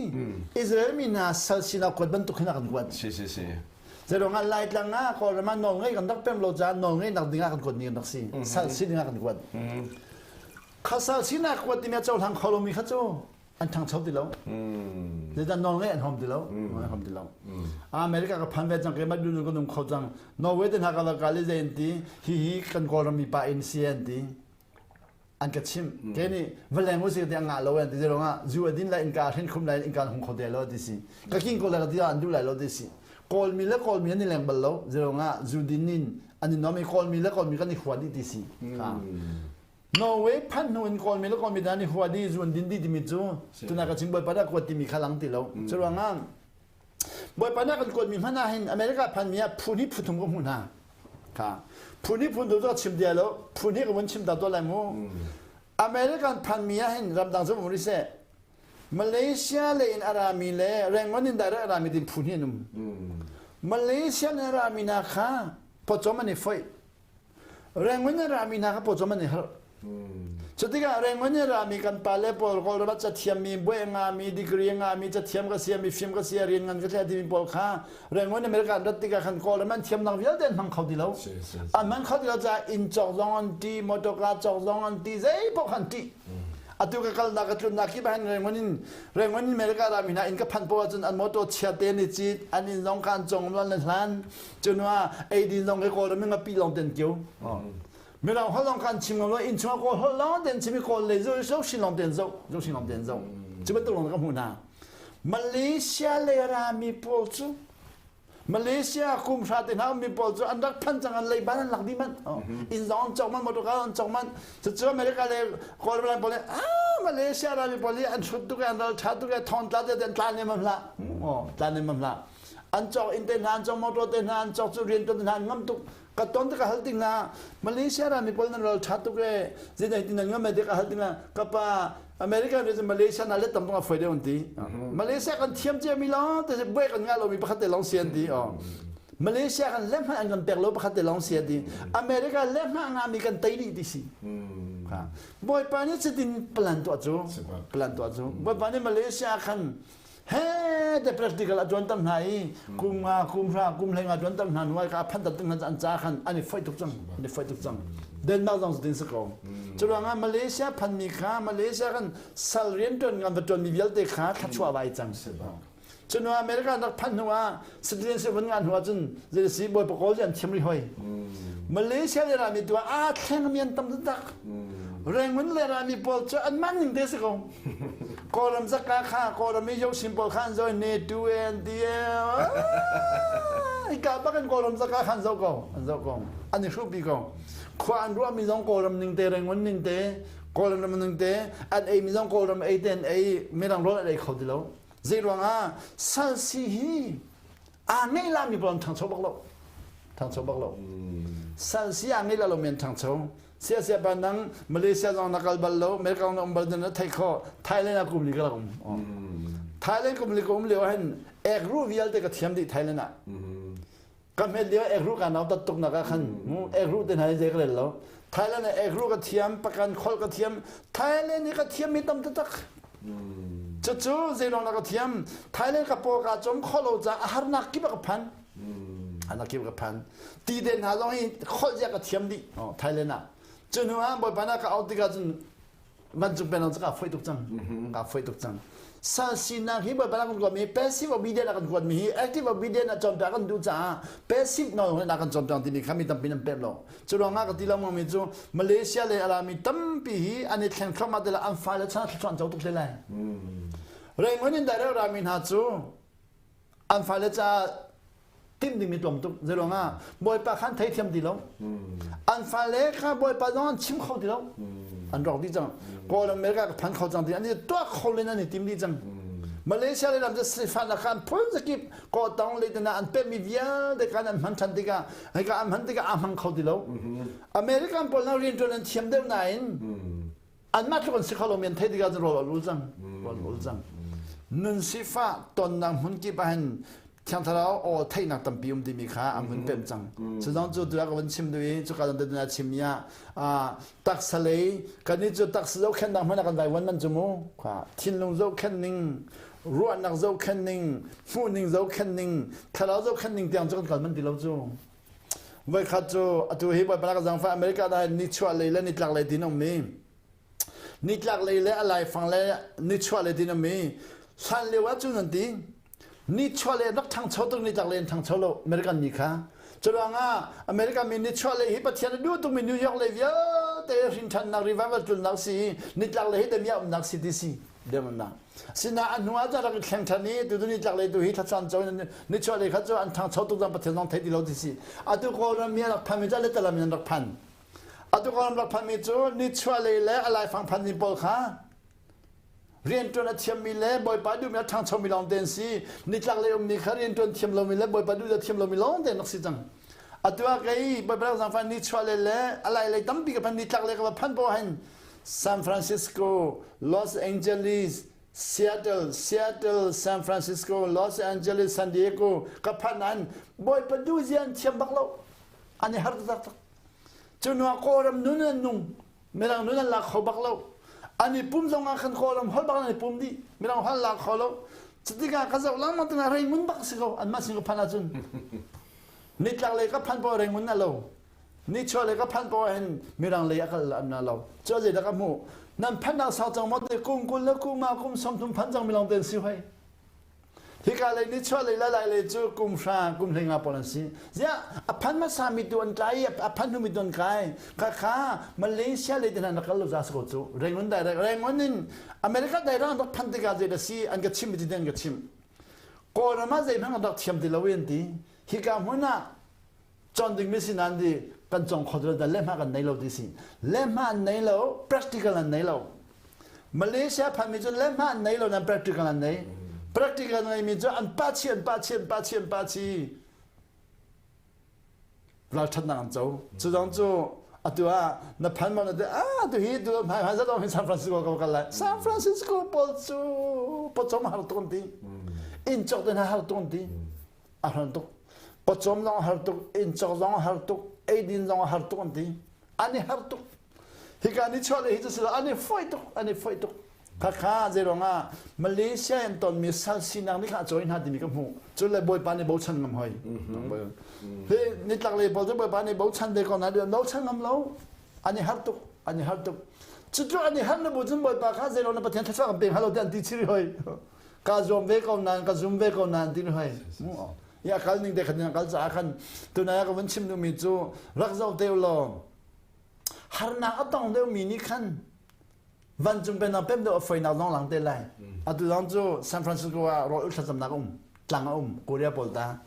Israel mi hna sal sinah kuat bantuk hin a kan kuat. Si si si. Zeiruangah Laitlang ah Kawlram ah nawlngeih kan rak pem lo caah nawlngeih nak ding ah kan kuat ni kan rak si. Sal si ding ah kan kuat. Kha sal sinak kuat timi a cohlang kho lomi kha cu an ṭhangcho ti lo. Zeidah nawlngeih an hom ti lo. An hom ti lo. America ka phan ve cang keimah dun kan um kho cang. Norway te hna ka la kal i zei an ti hi hi kan Kawlram mi pa in si an ti. An ka chimh. Ke nih va leng usih ti a ngah lo an ti ruangah zu a din lai innka hrin khum lai innka hung kho te lo ti si. Ka king ko lai ka ti an duh lai lo ti si. Kawlmi le Kawlmi an i leng bal lo. Ruangah zu din in an i nom i Kawlmi le Kawlmi kan i hua dih ti si. Norway phanh hnu in Kawlmi le Kawlmi dan i hua dih zu an din dih timi cu tuna ka chim Bawipa dah kuat timi kha lang ti lo. Cu ruangah Bawipa nih a kan kuatmi hmanh ah hin America phanmi ah phu hnih phu thum ka hmuh hna. Kha phu hnih phu thum cu ka chim dia lo, phu hnih ka vun chim ta tuah lai mu. American phanmi ah hin ramdang cu um rih seh. Malaysia lei in a rami le Rangoon in direct a rami din phu hnih an um. Malaysia in a rami hna kha pawcawm an i foih. Rangoon in rami hna kha pawcawm an i harh. Cutikah Rangoon in rami kan pale pawl Kawlram ah cathiammi, buai a ngami, degree a ngami, cathiam ka si, mifim ka si, rian ngan ka thleh timi pawl kha Rangoon America an rat tikah khan Kawlram an thiamnak vialte an hmang kho ti lo. An hmang kho ti lo caah inn cawk zong an ṭih, motor cawk zong an ṭih, zei paoh kha an ṭih. Atu ka kalnak ka tlunnak kip ah hin Rangoon in Rangoon in America rami hna inn ka phanh paoh ahcun an motor chia te an i cit, an inn zong kha an cong an hlan. Cunua eidin zong ke Kawlram in ngapi lawng ten kio. Mirang holh lawng kan chim ngam lo inn chungah Kawl holh lawng ten chim i Kawl lei zo zo sin lawng ten zo zo sin lawng ten zo. Cu bantuk lawng ka hmuh hna. Malaysia lei rami pawl cu Malaysia kum hra te hna ummi pawl cu an rak phan cang an leiban an lak dih manh. Inn zong an cawk manh motor car an cawk manh. Cucu America le Kawlram lai pawl nih ah Malaysia rami pawl hi an hrut tuk i an ral tha tuk i thong tla te an tla ne mam hlah. Tla ne mam hlah. An cawk inn te hna an cawk motor te hna an cawk cu rian tuan te hna an ngam tuk ka ton te ka hal ting na Malaysia rami pawl nan ral tha tuk e zeidah ti nan ngam e te ka hal ting na ka pa America nih Malaysia na let tam tung a foi deuh an ti Malaysia kan thiam cia mi lawng te buai kan ngah lomi pakhat te lawng si an ti Malaysia kan leh hmanh an kan pek lo pakhat te lawng si an ti America leh hmanh ngah mi kan tei dih ti si Bawipa nih cutin plan tuah cu plan tuah cu Bawipa nih Malaysia khan he te practical a tuan tam hna i kum nga kum hra kum hlei nga tuan tam hna nuai ka phan tat hna an ca khan an i foih tuk cang an i foih tuk cang Denmark zong cutin si ko curuangah Malaysia phan mi kha Malaysia kan sal rian tuan ngan va tuan mi vialte kha thluachuah vai cang cunu America rak phan hnu ah citizenship van ngan hnu ah cun zei si bawi pakol an thiam ri hoi Malaysia le rami tu ah thleng mi an tam tak Rangoon le rami pawl cu an man ning te si ko Kawlram zaka kha Kawlram i yosin pawl kha an zo ne tu en ti ka bak in Kawlram zaka kha an zo ko an zo ko an i hrupi ko khua an ruah mi zong Kawlram ning te Rangoon ning te Kawlram ning te an ei mi zong Kawlram ei te an ei mirang rawl an ei kho ti lo zei ruangah sal si hi aa ngei la mi pawl an ṭhangcho bak lo ṭhangcho bak lo sal si aa ngei la lo mi an ṭhangcho Siasia pa nang Malaysia zong na kal bal lo, America na um bal na thei kho. Thailand ah kum li ka rak um. Thailand kum li ka um lio hin ek ru vialte ka thiam dih Thailand ah. Ka hmet lio ek ru ka nau tat tuk nak ah khan ek ru te hna zei ka rel lo. Thailand ah ek ru ka thiam, pakan khol ka thiam. Thailand hi ka thiam mi tam taktak. Cucu zeilawng na ka thiam. Thailand ka paw ka cawm kho lo caah a harnak kip a ka phan. Harnak kip a ka phan. Ti den hna zong hi kholh zia ka thiam dih. Thailand ah. Cu hnu ah Bawipa na ka auh tikah cun vancung pennak cu kaa foih tuk cang. Kaa foih tuk cang. Sal sinak hi Bawipa na kan kuatmi passive obedient a kan kuatmi hi active obedient a cawnpiak kan duh caah passive nawl na kan cawnpiak timi kha mi tampi nan pek lo. Cu ruangah ka ti lengmang mi cu Malaysia le alami tampi hi an i thleng thluahmah te la an fale chan thluachuah an co tuk hle lai. Rengon in direct rami hna cu an fale caah timh dingmi tlawm tuk. Zei ruangah Bawipa kha an theithiam ti lo. An fale kha Bawipa zong an chim kho ti lo. An rawk dih cang. Kawl America ka phan kho cang ti an i tuah kho len an i tim dih cang. Malaysia le ram cu sifahnak kha an phun zakip kawtong le tina an pekmi vialte khan an hman ṭhan tikah hika an hman tikah aa hmang kho ti lo. American pawl na rianṭuan an thiam deuh nain anmah tluk an si kho lomi an theih tikah cun rawl an ul cang. Rawl an ul cang. Nun sifah tonnak hmun kip ah hin Thiang Thlarau aw theihnak tampi um timi kha an vun pemh cang. Cu zong cu tuah ka vun chim duh i cuka zong te chim mi ah taksa lei kan i cu taksa zohkhenhnak hmanh ah kan vaivuan man cu mu kha thinlung zohkhenh ning ruahnak zohkhenh ning hmuhning zohkhenh ning thlarau zohkhenh ning tiang cu kan kal man ti lo cu voikhat cu atu hi bawipa ka zangfah America dah nichuah lei le nitlak lei tin um mi nitlak lei le a laifang le nichuah lei tin um mi hlan lio ah cun an ti nichuah lei rak ṭhangcho tuk nitlak lei an ṭhangcho lo American mi kha curuangah American mi nichuah lei hi Pathian a duh tukmi New York lei vialte hrinṭhannak revival tlunnak si i nitlak lei hi damiah umnak si ti si demnak sina a hnu ah cun rak i thleng ṭhan i tutu nitlak lei tu hi thlacam co in nichuah lei kha cu an ṭhangcho tuk cang Pathian zong thei ti lo ti si atu Kawlram mi an rak phan mi cu a letalam in an rak phan atu Kawlram rak phan mi cu nichuah lei le a laifang phan mi pawl kha Rianṭuan a thiammi le Bawipa duhmi a ṭhangchomi lawngte an si. Nitlak lei ummi kha rianṭuan thiam lomi le Bawipa duh a thiam lomi lawngte an rak si cang. Atu ah kei Bawipa rak zaangfah nichuah lei le a lai lei tampi ka phan nitlak lei ka va phanh poah hin San Francisco, Los Angeles, Seattle, Seattle, San Francisco, Los Angeles, San Diego ka phanh an Bawipa duh zia an thiam bak lo. An i har taktak. Cu hnu ah Kawlram nun an nung. Mirang nun an lak kho bak lo. An i pum zong ah khan Kawlram holh bak an i pum dih. Mirang holh lak kho lo. Cutikah ka zoh lengmang tikah Rangoon bak si ko. Anmah sin ka phanh ahcun. Nitlak lei ka phanh poah Rangoon a lo. Nichuah lei ka phanh poah hin Mirang lei a kal an lo. Cu a zeidah ka hmuh. Nan phanhnak sau cang maw ti kum 20 le kum ah kum 30 phanh cang mi lawng te an si hoi. Hika lei nichuah lei le lai lei cu kum hra kum hleinga pawl an si. Ziah a phan hmasa mi tu an tlai i a phan hnu mi tu an kai. Khakha Malaysia lei te hna na kal lo za si ko cu. Rangoon direct Rangoon in America direct an rak phan tikah zei dah si an ka chimh ti an ka chimh. Kawlram ah zeihmanh an rak thiam ti lo i an ti. Hika hmun ah cawn dingmi si nain di kan cawng kho ti lo lehhmah kan nei lo ti si. Lehhmah an nei lo, practical an nei lo. Malaysia phanmi cu lehhmah an nei lo nain practical an nei. Practical ngeimi cu an pa chi an pa chi an pa chi an pa chi ralṭhatnak an co. Cu zong cu atu ah na phan ma na ti ah tu hi tu hmai hmai zat San Francisco ka kal lai. San Francisco pawl cu pawcawm har tuk an ti. Inn cawk te hna har tuk an ti. A har tuk. Pawcawm zong a har tuk, inn cawk zong a har tuk, eidin zong a har tuk an ti. An i har tuk. Hika ni chuah le hi cu si lo, an i foih tuk, an i foih tuk. Khakha zeiruangah Malaysia in tonmi sal sinak nih kha a cawi hna timi ka hmuh. Cu le Bawipa nih bochan ngam hoi. Hi nitlak lei pawl cu Bawipa nih bochan ve ko na bochan ngam lo. An i har tuk, an i har tuk. Cucu an i har na bu cun Bawipa kha zeiruang na Pathian thluachuah kan pe hnga lo ti an ti chiri hoi. Ka zuam ve ko nain, ka zum ve ko nain ti hoi. Ya kal ning te khan kal caah khan tunai ka vun chim duhmi cu rak zoh te law harnak a tong deuhmi nih khan vancung pennak pem deuh a foinak zong lang te lai. Atu zong cu San Francisco ah rawl ul thlacamnak um, tlang a um, Korea pawl ta.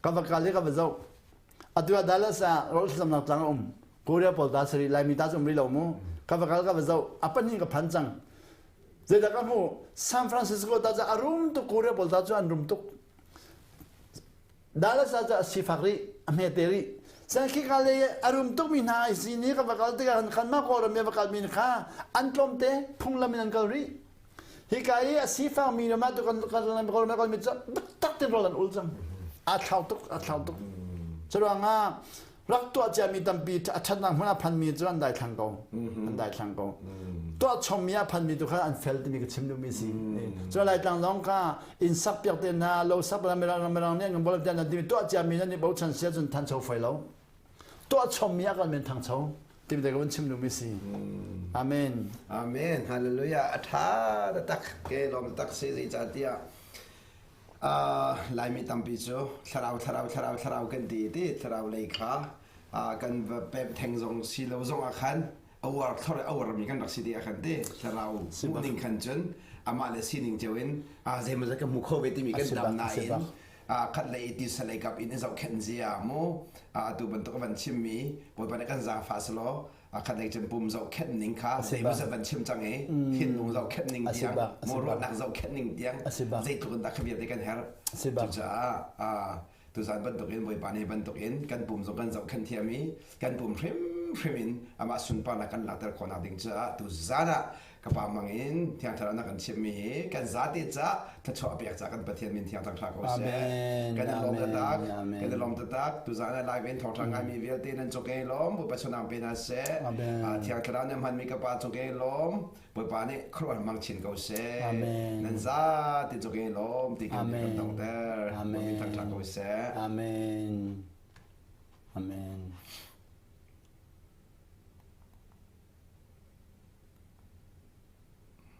Ka va kal i ka va zoh. Atu ah Dallas ah rawl thlacamnak tlang a um. Korea pawl ta sari Laimi ta cu um rih lo mu. Ka va kal ka va zoh. A pahnih ka phan cang. Zeidah ka hmuh? San Francisco ta cu a rum tuk, Korea pawl ta cu an rum tuk. Dallas ah cu a sifak rih, a hmete rih. Cun khika lei a rum tukmi hna ai si ni ka va kal tikah kanmah Kawlram i a va kalmi kha an tlawmte phunglam in an kal rih. Hika i a sifakmi ram ah tu kan Kawlram a kalmi cu biatak tein rawl an ul cang. Aa thlau tuk, aa thlau tuk. Curuangah rak tuah ciami tampi a ṭhatnak hmun a phanmi cu an daithlang ko. An daithlang ko. Tuah chommi a phanmi tu kha an fel timi ka chim duhmi si. Cu Laitlang zong kha inn sak piak te hna, lo sak mirang mirang nih an kan te hna timi tuah ciami nan i bochan sia cun thancho fai lo. Tuah chommi ah kan men thangcho timi te ka vun chim duhmi si. Amen. Amen. Hallelujah. A tha tak ke lom tak si zei ca tiah Laimi tampi cu thlarau thlarau thlarau thlarau kan ti ti thlarau lei kha kan va pem theng zong si lo zong ah khan a uar thlor a uarmi kan rak si ti ah khan te thlarau hmuhning khan cun amah le sining cio in zeimawzat ka hmu kho ve timi kan dam nain khat lei ti salei kap in i zohkhenh zia mu atu bantuk a van chimmi Bawipa nih kan zaangfah selaw khat lei cun pum zohkhenh ning kha zeimawzat van chim cang i thinlung zohkhenh ning tiang mu ruahnak zohkhenh ning tiang zeitluk in dah kha vialte kan herh. Cucaah tuzan bantukin Bawipa nih bantukin kan pum zong kan zohkhenh thiam i kan pum hrimhrim in amah sunparnak kan lakter khawhnak ding caah tuzan ah ka pa mang in Thiang Thlarau na kan chimmi hi kan zate ca thluachuah pek ca kan Pathian min thiang thangṭha ko seh. Kan i lawm taktak kan i lawm taktak. Tuzan ah live in thawngṭha ngaimi vialte nan cung i lawm. Bawipa chunang pe hna seh. Thiang Thlarau na hmanmi ka pa cung i lawm. Bawipa nih khuaruahhar hmang chin ko seh. Nan zate cung i lawm ti kan kan donghter. Amen. Thangṭha ko seh. Amen. Amen.